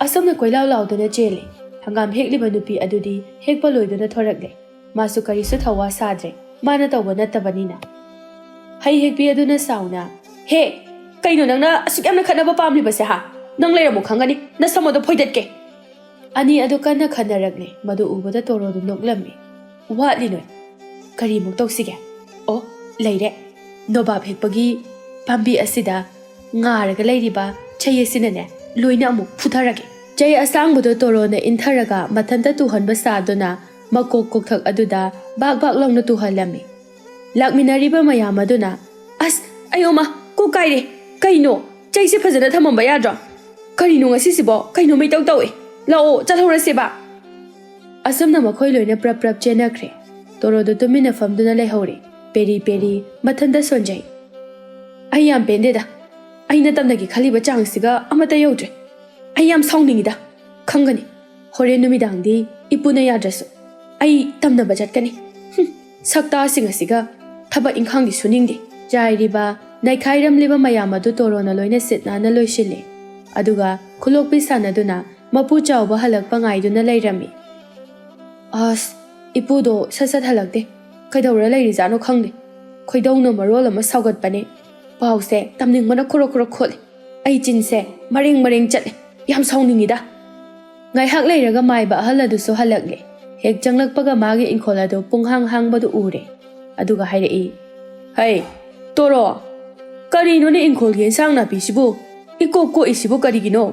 ꯑꯁꯨꯝꯅ ꯀꯣꯏꯂꯥꯎ ꯂꯥꯎꯗꯨꯅ ꯆꯦꯜꯂꯤ꯫ ꯍꯪꯒꯥꯝ ꯍꯦꯛꯂꯤꯕ ꯅꯨꯄꯤ ꯑꯗꯨꯗꯤ ꯍꯦꯛꯄ ꯂꯣꯏꯗꯨꯅ ꯊꯣꯔꯛꯂꯦ꯫ ꯃꯥꯁꯨ ꯀꯔꯤꯁꯨ ꯊꯧꯋꯥ ꯁꯥꯗ꯭ꯔꯦ, ꯃꯥꯅ ꯇꯧꯕ ꯅꯠꯇꯕꯅꯤꯅ꯫ ꯍꯩ ꯍꯦꯛꯄꯤ ꯑꯗꯨꯅ ꯁꯥꯎꯅ, "ꯍꯦ, ꯀꯩꯅꯣ ꯅꯪꯅ ꯑꯁꯨꯛ ꯌꯥꯝꯅ ꯈꯠꯅꯕ ꯄꯥꯝꯂꯤꯕꯁꯦ, ꯍꯥ? ꯅꯪ ꯂꯩꯔꯝꯃꯣ ꯈꯪꯒꯅꯤ, ꯅꯁꯝ ꯑꯗꯣ ꯐꯣꯏꯗꯠꯀꯦ꯫ ꯑꯅꯤ ꯑꯗꯨ ꯀꯟꯅ ꯈꯟꯅꯔꯛꯂꯦ꯫ ꯃꯗꯨ ꯎꯕꯗ ꯇꯣꯔꯣꯗꯨ ꯅꯣꯛꯂꯝꯃꯤ꯫ "ꯋꯥꯠꯂꯤ ꯅꯣꯏ? ꯀꯔꯤꯃꯨꯛ ꯇꯧꯁꯤꯒꯦ? ꯑꯣ, ꯂꯩꯔꯦ꯫ ꯅꯣꯕꯥꯞ ꯍꯦꯛꯄꯒꯤ ꯄꯥꯝꯕꯤ ꯑꯁꯤꯗ ꯉꯥꯔꯒ ꯂꯩꯔꯤꯕ ꯆꯩ ꯑꯁꯤꯅꯅꯦ, ꯂꯣꯏꯅ ꯑꯃꯨꯛ ꯐꯨꯊꯔꯒꯦ꯫" ꯆꯩ ꯑꯁꯥꯡꯕꯗꯨ ꯇꯣꯔꯣꯅ ꯏꯟꯊꯔꯒ ꯃꯊꯟꯇ ꯇꯨꯍꯟꯕ ꯁꯥꯗꯨꯅ ꯃꯀꯣꯛ ꯀꯣꯛꯊꯛ ꯑꯗꯨꯗ ꯕꯥꯛ ꯕꯥꯛ ꯂꯥꯎꯅ ꯇꯨꯍꯜꯂꯝꯃꯤ꯫ ꯂꯥꯛꯃꯤꯟꯅꯔꯤꯕ ꯃꯌꯥꯝ ꯑꯗꯨꯅ, "ꯑꯁ, ꯑꯌꯣꯃ, ꯀꯣꯛ ꯀꯥꯏꯔꯦ! ꯀꯩꯅꯣ? ꯆꯩꯁꯦ ꯐꯖꯅ ꯊꯝꯃꯝꯕ ꯌꯥꯗ꯭ꯔꯣ? ꯀꯔꯤꯅꯣ ꯉꯁꯤꯁꯤꯕꯣ? ꯀꯩꯅꯣ ꯃꯩꯇꯧ ꯇꯧꯏ? ꯂꯥꯛꯑꯣ, ꯆꯠꯍꯧꯔꯁꯦꯕ!" ꯑꯁꯨꯝꯅ ꯃꯈꯣꯏ ꯂꯣꯏꯅ ꯄ꯭ꯔꯞ ꯄ꯭ꯔꯞ ꯆꯦꯟꯅꯈ꯭ꯔꯦ꯫ ꯇꯣꯔꯣꯗꯨ ꯇꯨꯃꯤꯟꯅ ꯐꯝꯗꯨꯅ ꯂꯩꯍꯧꯔꯦ꯫ ꯄꯦꯔꯤ ꯄꯦꯔꯤ ꯃꯊꯟꯇ ꯁꯣꯟꯖꯩ꯫ "ꯑꯩ ꯌꯥꯝ ꯄꯦꯟꯗꯦꯗ꯫ ꯑꯩꯅ ꯇꯝꯅꯒꯦ ꯈꯜꯂꯤꯕ ꯆꯥꯡꯁꯤꯒ ꯑꯃꯠꯇ ꯌꯧꯗ꯭ꯔꯦ꯫ ꯑꯩ ꯌꯥꯝ ꯁꯥꯎꯅꯤꯡꯉꯤꯗ꯫ ꯈꯪꯒꯅꯤ, ꯍꯣꯔꯦꯟ ꯅꯨꯃꯤꯗꯥꯡꯗꯤ ꯏꯄꯨꯅ ꯌꯥꯗ꯭ꯔꯁꯨ ꯑꯩ ꯇꯝꯅꯕ ꯆꯠꯀꯅꯤ꯫ ꯍꯨꯝ, ꯁꯛꯇꯥꯁꯤꯡ ꯑꯁꯤꯒ ꯊꯕꯛ ꯏꯪꯈꯥꯡꯗꯤ ꯁꯨꯅꯤꯡꯗꯦ꯫" ꯆꯥꯏꯔꯤꯕ, ꯅꯩꯈꯥꯏꯔꯝꯂꯤꯕ ꯃꯌꯥꯝ ꯑꯗꯨ ꯇꯣꯔꯣꯅ ꯂꯣꯏꯅ ꯁꯤꯠ ꯅꯥꯟꯅ ꯂꯣꯏꯁꯤꯜꯂꯦ꯫ ꯑꯗꯨꯒ ꯈꯨꯂꯣꯛꯄꯤ ꯁꯥꯟꯅꯗꯨꯅ ꯃꯄꯨ ꯆꯥꯎꯕ ꯍꯜꯂꯛꯄ ꯉꯥꯏꯗꯨꯅ ꯂꯩꯔꯝꯃꯤ꯫ "ꯑꯁ, ꯏꯄꯨꯗꯣ ꯁꯠ ꯁꯠ ꯍꯜꯂꯛꯇꯦ꯫ ꯀꯩꯗꯧꯔ ꯂꯩꯔꯤꯖꯥꯠꯅꯣ ꯈꯪꯗꯦ꯫ ꯈꯣꯏꯗꯧꯅ ꯃꯔꯣꯜ ꯑꯃ ꯁꯥꯎꯒꯠꯄꯅꯦ꯫ ꯄꯥꯎꯁꯦ ꯇꯝꯅꯤꯡꯕꯅ ꯈꯨꯔꯛ ꯈꯨꯔꯛ ꯈꯣꯠꯂꯦ꯫ ꯑꯩ ꯆꯤꯟꯁꯦ ꯃꯔꯦꯡ ꯃꯔꯦꯡ ꯆꯠꯂꯦ꯫ ꯌꯥꯝ ꯁꯥꯎꯅꯤꯡꯉꯤꯗ꯫" ꯉꯥꯏꯍꯥꯛ ꯂꯩꯔꯒ ꯃꯥꯏꯕ ꯑꯍꯜ ꯑꯗꯨꯁꯨ ꯍꯜꯂꯛꯂꯦ꯫ ꯍꯦꯛ ꯆꯪꯂꯛꯄꯒ ꯃꯥꯒꯤ ꯏꯪꯈꯣꯜ ꯑꯗꯨ ꯄꯨꯡꯍꯥꯡ ꯍꯥꯡꯕꯗꯨ ꯎꯔꯦ꯫ ꯑꯗꯨꯒ ꯍꯥꯏꯔꯛꯏ, "ꯍꯩ, ꯇꯣꯔꯣ, ꯀꯔꯤꯅꯣꯅꯦ ꯏꯪꯈꯣꯜꯒꯤ ꯏꯟꯁꯥꯡ ꯅꯥꯄꯤꯁꯤꯕꯨ ꯏꯀꯣꯛ ꯀꯣꯛꯏꯁꯤꯕꯨ ꯀꯔꯤꯒꯤꯅꯣ?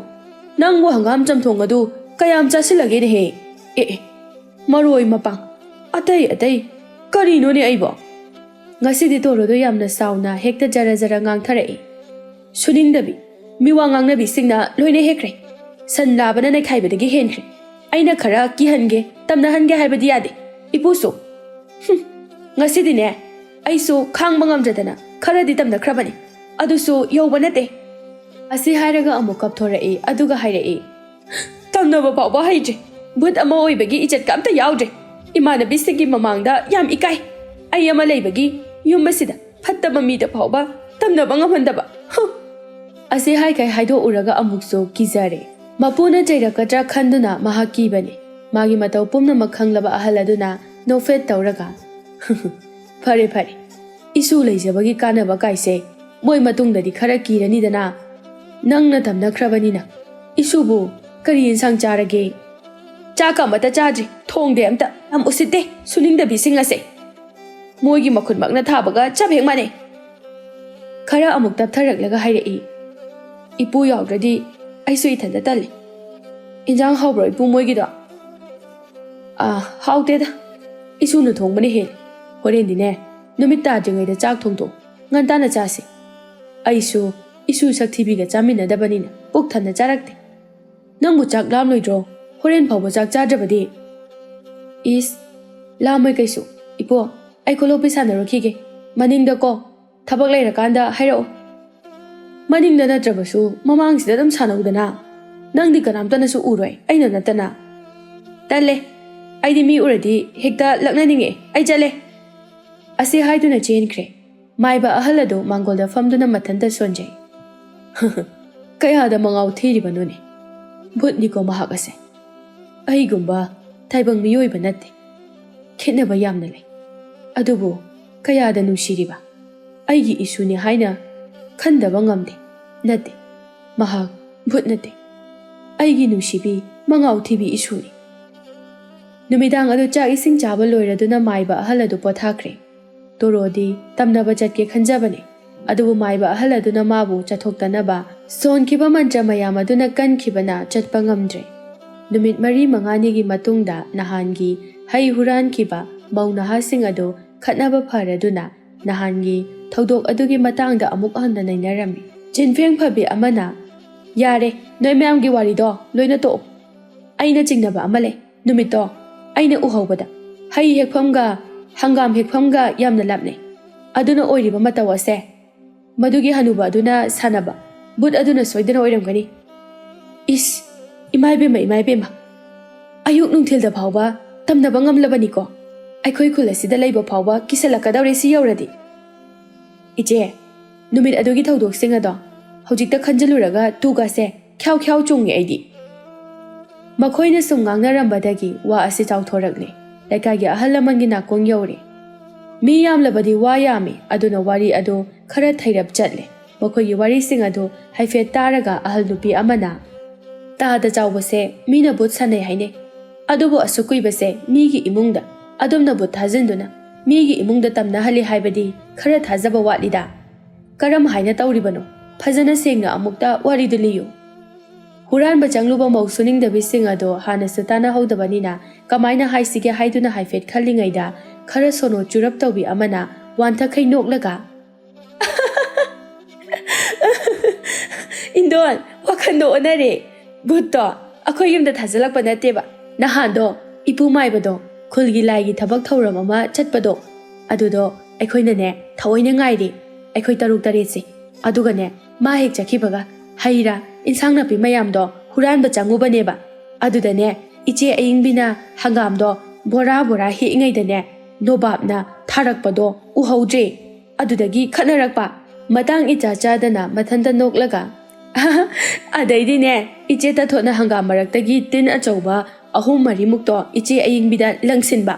ꯅꯪꯕꯨ ꯍꯪꯒꯥꯝ ꯆꯝꯊꯣꯡ ꯑꯗꯨ ꯀꯌꯥꯝ ꯆꯥꯁꯤꯜꯂꯒꯦꯅꯦꯍꯦ? ꯑꯦ, ꯑꯦ, ꯃꯔꯣꯏ ꯃꯄꯥꯡ, ꯑꯇꯩ ꯑꯇꯩ ꯀꯔꯤꯅꯣꯅꯦ ꯑꯩꯕꯣ?" ꯉꯁꯤꯗꯤ ꯇꯣꯔꯣꯗꯣ ꯌꯥꯝꯅ ꯁꯥꯎꯅ ꯍꯦꯛꯇ ꯖꯔ ꯖꯔ ꯉꯥꯡꯊꯔꯛꯏ꯫ "ꯁꯨꯅꯤꯡꯗꯕꯤ, ꯃꯤꯋꯥ ꯉꯥꯡꯅꯕꯤꯁꯤꯡꯅ ꯂꯣꯏꯅ ꯍꯦꯛꯈ꯭ꯔꯦ꯫ ꯁꯟ ꯂꯥꯕꯅ ꯅꯩꯈꯥꯏꯕꯗꯒꯤ ꯍꯦꯟꯈ꯭ꯔꯦ꯫ ꯑꯩꯅ ꯈꯔ ꯀꯤꯍꯟꯒꯦ, ꯇꯝꯅꯍꯟꯒꯦ ꯍꯥꯏꯕꯗꯤ ꯌꯥꯗꯦ, ꯏꯄꯨꯁꯨ꯫ ꯍꯨꯝ, ꯉꯁꯤꯗꯤꯅꯦ, ꯑꯩꯁꯨ ꯈꯥꯡꯕ ꯉꯝꯗ꯭ꯔꯗꯅ ꯈꯔꯗꯤ ꯇꯝꯅꯈ꯭ꯔꯕꯅꯤ꯫ ꯑꯗꯨꯁꯨ ꯌꯧꯕ ꯅꯠꯇꯦ꯫" ꯑꯁꯤ ꯍꯥꯏꯔꯒ ꯑꯃꯨꯛ ꯀꯞꯊꯣꯔꯛꯏ, ꯑꯗꯨꯒ ꯍꯥꯏꯔꯛꯏ, "ꯇꯝꯅꯕ ꯐꯥꯎꯕ ꯍꯩꯇ꯭ꯔꯦ꯫ ꯚꯨꯠ ꯑꯃ ꯑꯣꯏꯕꯒꯤ ꯏꯖꯠꯀ ꯑꯝꯇ ꯌꯥꯎꯗ꯭ꯔꯦ꯫ ꯏꯃꯥꯟꯅꯕꯤꯁꯤꯡꯒꯤ ꯃꯃꯥꯡꯗ ꯌꯥꯝ ꯏꯀꯥꯏ꯫ ꯑꯩ ꯑꯃ ꯂꯩꯕꯒꯤ ꯌꯨꯝ ꯑꯁꯤꯗ ꯐꯠꯇꯕ ꯃꯤꯗ ꯐꯥꯎꯕ ꯇꯝꯅꯕ ꯉꯝꯍꯟꯗꯕ꯫ ꯍꯨ!" ꯑꯁꯤ ꯍꯥꯏꯈꯩ ꯍꯥꯏꯗꯣꯛꯎꯔꯒ ꯑꯃꯨꯛꯁꯨ ꯀꯤꯖꯔꯦ꯫ ꯃꯄꯨꯅ ꯆꯩꯔꯛꯀꯗ꯭ꯔꯥ ꯈꯟꯗꯨꯅ ꯃꯍꯥꯛ ꯀꯤꯕꯅꯤ꯫ ꯃꯥꯒꯤ ꯃꯇꯧ ꯄꯨꯝꯅꯃꯛ ꯈꯪꯂꯕ ꯑꯍꯜ ꯑꯗꯨꯅ ꯅꯣꯛꯐꯦꯠ ꯇꯧꯔꯒ, "ꯐꯔꯦ, ꯐꯔꯦ꯫ ꯏꯁꯨ ꯂꯩꯖꯕꯒꯤ ꯀꯥꯟꯅꯕ ꯀꯥꯏꯁꯦ ꯃꯣꯏ ꯃꯇꯨꯡꯗꯗꯤ ꯈꯔ ꯀꯤꯔꯅꯤꯗꯅ꯫ ꯅꯪꯅ ꯇꯝꯅꯈ꯭ꯔꯕꯅꯤꯅ꯫ "ꯏꯁꯨꯕꯨ ꯀꯔꯤ ꯌꯦꯟꯁꯥꯡ ꯆꯥꯔꯒꯦ?" "ꯆꯥꯛꯀ ꯑꯃꯠꯇ ꯆꯥꯗ꯭ꯔꯤ, ꯊꯣꯡꯗꯦ ꯑꯝꯇ꯫ ꯌꯥꯝ ꯎꯁꯤꯠꯇꯦ, ꯁꯨꯅꯤꯡꯗꯕꯤꯁꯤꯡ ꯑꯁꯦ꯫ ꯃꯣꯏꯒꯤ ꯃꯈꯨꯠꯃꯛꯅ ꯊꯥꯕꯒ ꯆꯞ ꯍꯦꯛ ꯃꯥꯟꯅꯩ"꯫ ꯈꯔ ꯑꯃꯨꯛ ꯇꯞꯊꯔꯛꯂꯒ ꯍꯥꯏꯔꯛꯏ, "ꯏꯄꯨ ꯌꯥꯎꯗ꯭ꯔꯗꯤ ꯑꯩꯁꯨ ꯏꯊꯟꯇ ꯇꯜꯂꯤ꯫ ꯏꯟꯖꯥꯡ ꯍꯥꯎꯕ꯭ꯔꯣ ꯏꯄꯨ ꯃꯣꯏꯒꯤꯗꯣ?" "ꯑꯥ, ꯍꯥꯎꯇꯦꯗ꯫ ꯏꯁꯨꯅ ꯊꯣꯡꯕꯅ ꯍꯦꯜꯂꯤ꯫ ꯍꯣꯔꯦꯟꯗꯤꯅꯦ, ꯅꯨꯃꯤꯠ ꯇꯥꯗ꯭ꯔꯤꯉꯩꯗ ꯆꯥꯛ ꯊꯣꯡꯗꯣꯛ, ꯉꯟꯇꯥꯅ ꯆꯥꯁꯤ꯫ ꯑꯩꯁꯨ ꯏꯁꯨ ꯁꯛꯊꯤꯕꯤꯒ ꯆꯥꯃꯤꯟꯅꯗꯕꯅꯤꯅ ꯄꯨꯛ ꯊꯟꯅ ꯆꯥꯔꯛꯇꯦ꯫ ꯅꯪꯕꯨ ꯆꯥꯛ ꯂꯥꯝꯂꯣꯏꯗ꯭ꯔꯣ? ꯍꯣꯔꯦꯟ ꯐꯥꯎꯕ ꯆꯥꯛ ꯆꯥꯗ꯭ꯔꯕꯗꯤ?" "ꯏꯁ, ꯂꯥꯝꯃꯣꯏ ꯀꯩꯁꯨ꯫ ꯏꯄꯣ, ꯑꯩ ꯈꯨꯂꯣꯛꯄꯤ ꯁꯥꯟꯅꯔꯨꯈꯤꯒꯦ꯫ ꯃꯅꯤꯡꯗꯀꯣ, ꯊꯕꯛ ꯂꯩꯔꯀꯥꯟꯗ ꯍꯥꯏꯔꯛꯑꯣ꯫ ꯃꯅꯤꯡꯗ ꯅꯠꯇ꯭ꯔꯕꯁꯨ ꯃꯃꯥꯡꯁꯤꯗ ꯑꯗꯨꯝ ꯁꯥꯟꯅꯧꯗꯅ꯫ ꯅꯪꯗꯤ ꯀꯅꯥꯝꯇꯅꯁꯨ ꯎꯔꯣꯏ, ꯑꯩꯅ ꯅꯠꯇꯅ"꯫ "ꯇꯜꯂꯦ꯫ ꯑꯩꯗꯤ ꯃꯤ ꯎꯔꯗꯤ ꯍꯦꯛꯇ ꯂꯛꯅꯅꯤꯡꯉꯦ꯫ ꯑꯩ ꯆꯠꯂꯦ"꯫ ꯑꯁꯤ ꯍꯥꯏꯗꯨꯅ ꯆꯦꯟꯈ꯭ꯔꯦ꯫ ꯃꯥꯏꯕ ꯑꯍꯜ ꯑꯗꯨ ꯃꯥꯡꯒꯣꯜꯗ ꯐꯝꯗꯨꯅ ꯃꯊꯟꯇ ꯁꯣꯟꯖꯩ꯫ "ꯀꯌꯥꯗ ꯃꯉꯥꯎ ꯊꯤꯔꯤꯕꯅꯣꯅꯦ꯫ ꯚꯨꯠꯅꯤꯀꯣ ꯃꯍꯥꯛ ꯑꯁꯦ꯫ ꯑꯩꯒꯨꯝꯕ ꯇꯥꯏꯕꯪ ꯃꯤꯑꯣꯏꯕ ꯅꯠꯇꯦ꯫ ꯈꯦꯠꯅꯕ ꯌꯥꯝꯅ ꯂꯩ꯫ ꯑꯗꯨꯕꯨ ꯀꯌꯥꯗ ꯅꯨꯡꯁꯤꯔꯤꯕ꯫ ꯑꯩꯒꯤ ꯏꯁꯨꯅꯤ ꯍꯥꯏꯅ ꯈꯟꯗꯕ ꯉꯝꯗꯦ꯫ ꯅꯠꯇꯦ, ꯃꯍꯥꯛ ꯚꯨꯠ ꯅꯠꯇꯦ꯫ ꯑꯩꯒꯤ ꯅꯨꯡꯁꯤꯕꯤ, ꯃꯉꯥꯎ ꯊꯤꯕꯤ ꯏꯁꯨꯅꯤ"꯫ ꯅꯨꯃꯤꯗꯥꯡ ꯑꯗꯨ ꯆꯥꯛ ꯏꯁꯤꯡ ꯆꯥꯕ ꯂꯣꯏꯔꯗꯨꯅ ꯃꯥꯏꯕ ꯑꯍꯜ ꯑꯗꯨ ꯄꯣꯊꯥꯈ꯭ꯔꯦ꯫ ꯇꯣꯔꯣꯗꯤ ꯇꯝꯅꯕ ꯆꯠꯀꯦ ꯈꯟꯖꯕꯅꯤ꯫ ꯑꯗꯨꯕꯨ ꯃꯥꯏꯕ ꯑꯍꯜ ꯑꯗꯨꯅ ꯃꯥꯕꯨ ꯆꯠꯊꯣꯛꯇꯅꯕ ꯁꯣꯟꯈꯤꯕ ꯃꯟꯇ꯭ꯔ ꯃꯌꯥꯝ ꯑꯗꯨꯅ ꯀꯟꯈꯤꯕꯅ ꯆꯠꯄ ꯉꯝꯗ꯭ꯔꯦ꯫ ꯅꯨꯃꯤꯠ ꯃꯔꯤ ꯃꯉꯥꯅꯤꯒꯤ ꯃꯇꯨꯡꯗ ꯅꯍꯥꯟꯒꯤ ꯍꯩ ꯍꯨꯔꯥꯟꯈꯤꯕ ꯃꯧ ꯅꯍꯥꯁꯤꯡ ꯑꯗꯨ ꯈꯠꯅꯕ ꯐꯔꯗꯨꯅ ꯅꯍꯥꯟꯒꯤ ꯊꯧꯗꯣꯛ ꯑꯗꯨꯒꯤ ꯃꯇꯥꯡꯗ ꯑꯃꯨꯛ ꯍꯟꯅ ꯅꯩꯅꯔꯝꯃꯤ꯫ ꯆꯤꯟꯐꯦꯡ ꯐꯕꯤ ꯑꯃꯅ, "ꯌꯥꯔꯦ, ꯅꯣꯏ ꯃꯌꯥꯝꯒꯤ ꯋꯥꯔꯤꯗꯣ ꯂꯣꯏꯅ ꯇꯣꯛꯑꯣ꯫ ꯑꯩꯅ ꯆꯤꯡꯅꯕ ꯑꯃ ꯂꯩ꯫ ꯅꯨꯃꯤꯠꯇꯣ ꯑꯩꯅ ꯎꯍꯧꯕꯗ ꯍꯩ ꯍꯦꯛꯐꯝꯒ ꯍꯪꯒꯥꯝ ꯍꯦꯛꯐꯝꯒ ꯌꯥꯝꯅ ꯂꯥꯞꯅꯩ꯫ ꯑꯗꯨꯅ ꯑꯣꯏꯔꯤꯕ ꯃꯇꯧ ꯑꯁꯦ ꯃꯗꯨꯒꯤ ꯍꯅꯨꯕ ꯑꯗꯨꯅ ꯁꯥꯟꯅꯕ ꯚꯨꯠ ꯑꯗꯨꯅ ꯁꯣꯏꯗꯅ ꯑꯣꯏꯔꯝꯒꯅꯤ"꯫ "ꯏꯁ, ꯏꯃꯥ ꯏꯕꯦꯝꯃ, ꯏꯃꯥ ꯏꯕꯦꯝꯃ! ꯑꯌꯨꯛ ꯅꯨꯡꯊꯤꯜꯗ ꯐꯥꯎꯕ ꯇꯝꯅꯕ ꯉꯝꯂꯕꯅꯤꯀꯣ꯫ ꯑꯩꯈꯣꯏ ꯈꯨꯜ ꯑꯁꯤꯗ ꯂꯩꯕ ꯐꯥꯎꯕ ꯀꯤꯁꯜꯂꯛꯀꯗꯧꯔꯦ ꯁꯤ ꯌꯧꯔꯗꯤ"꯫ "ꯏꯆꯦ, ꯅꯨꯃꯤꯠ ꯑꯗꯨꯒꯤ ꯊꯧꯗꯣꯛꯁꯤꯡ ꯑꯗꯣ ꯍꯧꯖꯤꯛꯇ ꯈꯟꯖꯤꯜꯂꯨꯔꯒ ꯇꯨꯒꯁꯦ ꯈ꯭ꯌꯥꯎ ꯈ꯭ꯌꯥꯎ ꯆꯣꯡꯉꯦ ꯑꯩꯗꯤ"꯫ ꯃꯈꯣꯏꯅ ꯁꯨꯝ ꯉꯥꯡꯅꯔꯝꯕꯗꯒꯤ ꯋꯥ ꯑꯁꯤ ꯆꯥꯎꯊꯣꯔꯛꯂꯦ꯫ ꯂꯩꯀꯥꯏꯒꯤ ꯑꯍꯜ ꯂꯃꯟꯒꯤ ꯅꯥꯀꯣꯡ ꯌꯧꯔꯦ꯫ ꯃꯤ ꯌꯥꯝꯂꯕꯗꯤ ꯋꯥ ꯌꯥꯝꯃꯤ, ꯑꯗꯨꯅ ꯋꯥꯔꯤ ꯑꯗꯨ ꯈꯔ ꯊꯩꯔꯞ ꯆꯠꯂꯦ꯫ ꯃꯈꯣꯏꯒꯤ ꯋꯥꯔꯤꯁꯤꯡ ꯑꯗꯨ ꯍꯥꯏꯐꯦꯠ ꯇꯥꯔꯒ ꯑꯍꯜ ꯅꯨꯄꯤ ꯑꯃꯅ, "ꯇꯥꯗ ꯆꯥꯎꯕꯁꯦ ꯃꯤꯅ ꯚꯨꯠ ꯁꯥꯟꯅꯩ ꯍꯥꯏꯅꯩ, ꯑꯗꯨꯕꯨ ꯑꯁꯨꯛ ꯀꯨꯏꯕꯁꯦ ꯃꯤꯒꯤ ꯏꯃꯨꯡꯗ ꯑꯗꯣꯝꯅ ꯚꯨꯠ ꯊꯥꯖꯤꯟꯗꯨꯅ ꯃꯤꯒꯤ ꯏꯃꯨꯡꯗ ꯇꯝꯅꯍꯜꯂꯤ ꯍꯥꯏꯕꯗꯤ ꯈꯔ ꯊꯥꯖꯕ ꯋꯥꯠꯂꯤꯗ꯫ ꯀꯔꯝ ꯍꯥꯏꯅ ꯇꯧꯔꯤꯕꯅꯣ? ꯐꯖꯅ ꯁꯦꯡꯅ ꯑꯃꯨꯛꯇ ꯋꯥꯔꯤꯗꯨ ꯂꯤꯌꯨ꯫" ꯍꯨꯔꯥꯟꯕ ꯆꯪꯂꯨꯕ ꯃꯧ ꯁꯨꯅꯤꯡꯗꯕꯤꯁꯤꯡ ꯑꯗꯣ ꯍꯥꯟꯅꯁꯨ ꯇꯥꯟꯅꯍꯧꯗꯕꯅꯤꯅ ꯀꯃꯥꯏꯅ ꯍꯥꯏꯁꯤꯒꯦ ꯍꯥꯏꯗꯨꯅ ꯍꯥꯏꯐꯦꯠ ꯈꯜꯂꯤꯉꯩꯗ ꯈꯔ ꯁꯣꯅꯣ ꯆꯨꯔꯞ ꯇꯧꯕꯤ ꯑꯃꯅ ꯋꯥꯟꯊꯈꯩ ꯅꯣꯛꯂꯒ, "ꯏꯟꯗꯣꯟ, ꯋꯥꯈꯜꯗꯣ ꯑꯣꯟꯅꯔꯦ꯫ ꯚꯨꯠꯇꯣ ꯑꯩꯈꯣꯏ ꯌꯨꯝꯗ ꯊꯥꯖꯤꯜꯂꯛꯄ ꯅꯠꯇꯦꯕ꯫ ꯅꯍꯥꯟꯗꯣ ꯏꯄꯨ ꯃꯥꯏꯕꯗꯣ ꯈꯨꯜꯒꯤ ꯂꯥꯏꯒꯤ ꯊꯕꯛ ꯊꯧꯔꯝ ꯑꯃ ꯆꯠꯄꯗꯣ, ꯑꯗꯨꯗꯣ ꯑꯩꯈꯣꯏꯅꯅꯦ ꯊꯑꯣꯏꯅ ꯉꯥꯏꯔꯦ, ꯑꯩꯈꯣꯏ ꯇꯔꯨꯛ ꯇꯔꯦꯠꯁꯦ꯫ ꯑꯗꯨꯒꯅꯦ ꯃꯥ ꯍꯦꯛ ꯆꯠꯈꯤꯕꯒ ꯍꯩ ꯔꯥ, ꯏꯟꯁꯥꯡ ꯅꯥꯄꯤ ꯃꯌꯥꯝꯗꯣ ꯍꯨꯔꯥꯟꯕ ꯆꯪꯉꯨꯕꯅꯦꯕ꯫ ꯑꯗꯨꯗꯅꯦ ꯏꯆꯦ ꯑꯏꯪꯕꯤꯅ ꯍꯪꯒꯥꯝꯗꯣ ꯕꯣꯔꯥ ꯕꯣꯔꯥ ꯍꯦꯛꯏꯉꯩꯗꯅꯦ ꯅꯣꯕꯥꯞꯅ ꯊꯥꯔꯛꯄꯗꯣ ꯎꯍꯧꯗ꯭ꯔꯦ꯫ ꯑꯗꯨꯗꯒꯤ ꯈꯠꯅꯔꯛꯄ꯫ ꯃꯇꯥꯡ ꯏꯆꯥ ꯆꯥꯗꯅ ꯃꯊꯟꯇ ꯅꯣꯛꯂꯒ, ꯑꯗꯩꯗꯤꯅꯦ, ꯏꯆꯦ ꯇꯥꯊꯣꯠꯅ ꯍꯪꯒꯥꯝ ꯃꯔꯛꯇꯒꯤ ꯇꯤꯟ ꯑꯆꯧꯕ ꯑꯍꯨꯝ ꯃꯔꯤꯃꯨꯛꯇꯣ ꯏꯆꯦ ꯑꯏꯪꯕꯤꯗ ꯂꯪꯁꯤꯟꯕ꯫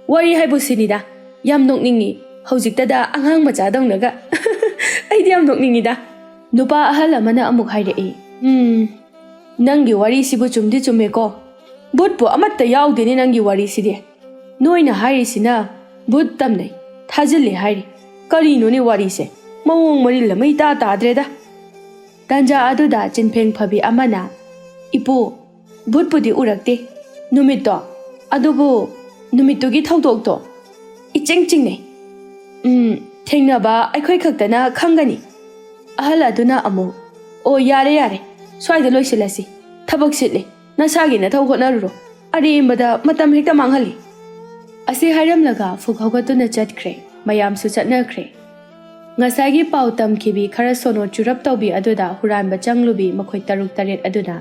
ꯋꯥꯔꯤ ꯍꯥꯏꯕꯨ ꯁꯤꯅꯤꯗ꯫ ꯌꯥꯝ ꯅꯣꯛꯅꯤꯡꯉꯤ꯫ ꯍꯧꯖꯤꯛꯇꯗ ꯑꯉꯥꯡ ꯃꯆꯥꯗꯧꯅꯒ꯫ ꯑꯩꯗꯤ ꯌꯥꯝ ꯅꯣꯛꯅꯤꯡꯉꯤꯗ꯫ ꯅꯨꯄꯥ ꯑꯍꯜ ꯑꯃꯅ ꯑꯃꯨꯛ ꯍꯥꯏꯔꯛꯏ, "ꯎꯝ, ꯅꯪꯒꯤ ꯋꯥꯔꯤꯁꯤꯕꯨ ꯆꯨꯝꯗꯤ ꯆꯨꯝꯃꯦꯀꯣ꯫ ꯚꯨꯠꯄꯨ ꯑꯃꯠꯇ ꯌꯥꯎꯗꯦꯅꯦ ꯅꯪꯒꯤ ꯋꯥꯔꯤꯁꯤꯗꯤ꯫ ꯅꯣꯏꯅ ꯍꯥꯏꯔꯤꯁꯤꯅ ꯚꯨꯠ ꯇꯝꯅꯩ, ꯊꯥꯖꯤꯜꯂꯤ ꯍꯥꯏꯔꯤ꯫ ꯀꯔꯤꯅꯣꯅꯦ ꯋꯥꯔꯤꯁꯦ? ꯃꯑꯣꯡ ꯃꯔꯤꯜ ꯑꯃ ꯏꯇꯥ ꯇꯥꯗ꯭ꯔꯦꯗ꯫" ꯇꯥꯟꯖꯥ ꯑꯗꯨꯗ ꯆꯤꯟꯐꯦꯡ ꯐꯕꯤ ꯑꯃꯅ, "ꯏꯄꯨ, ꯚꯨꯠꯄꯨꯗꯤ ꯎꯔꯛꯇꯦ ꯅꯨꯃꯤꯠꯇꯣ, ꯑꯗꯨꯕꯨ ꯅꯨꯃꯤꯠꯇꯨꯒꯤ ꯊꯧꯗꯣꯛꯇꯣ ꯏꯆꯤꯡ ꯆꯤꯡꯅꯩ꯫ ꯎꯝ, ꯊꯦꯡꯅꯕ ꯑꯩꯈꯣꯏ ꯈꯛꯇꯅ ꯈꯪꯒꯅꯤ꯫" ꯑꯍꯜ ꯑꯗꯨꯅ ꯑꯃꯨꯛ, "ꯑꯣ, ꯌꯥꯔꯦ, ꯌꯥꯔꯦ, ꯁ꯭ꯋꯥꯏꯗ ꯂꯣꯏꯁꯤꯜꯂꯁꯤ꯫ ꯊꯕꯛ ꯁꯤꯠꯂꯦ, ꯅꯁꯥꯒꯤ ꯅꯊꯧ ꯍꯣꯠꯅꯔꯨꯔꯣ꯫ ꯑꯔꯦꯝꯕꯗ ꯃꯇꯝ ꯍꯦꯛꯇ ꯃꯥꯡꯍꯜꯂꯤ꯫" ꯑꯁꯤ ꯍꯥꯏꯔꯝꯂꯒ ꯐꯨꯛ ꯍꯧꯒꯠꯇꯨꯅ ꯆꯠꯈ꯭ꯔꯦ꯫ ꯃꯌꯥꯝꯁꯨ ꯆꯠꯅꯈ꯭ꯔꯦ꯫ ꯉꯁꯥꯏꯒꯤ ꯄꯥꯎ ꯇꯝꯈꯤꯕꯤ ꯈꯔ ꯁꯣꯅꯣ ꯆꯨꯔꯞ ꯇꯧꯕꯤ ꯑꯗꯨꯗ ꯍꯨꯔꯥꯟꯕ ꯆꯪꯂꯨꯕꯤ ꯃꯈꯣꯏ ꯇꯔꯨꯛ ꯇꯔꯦꯠ ꯑꯗꯨꯅ,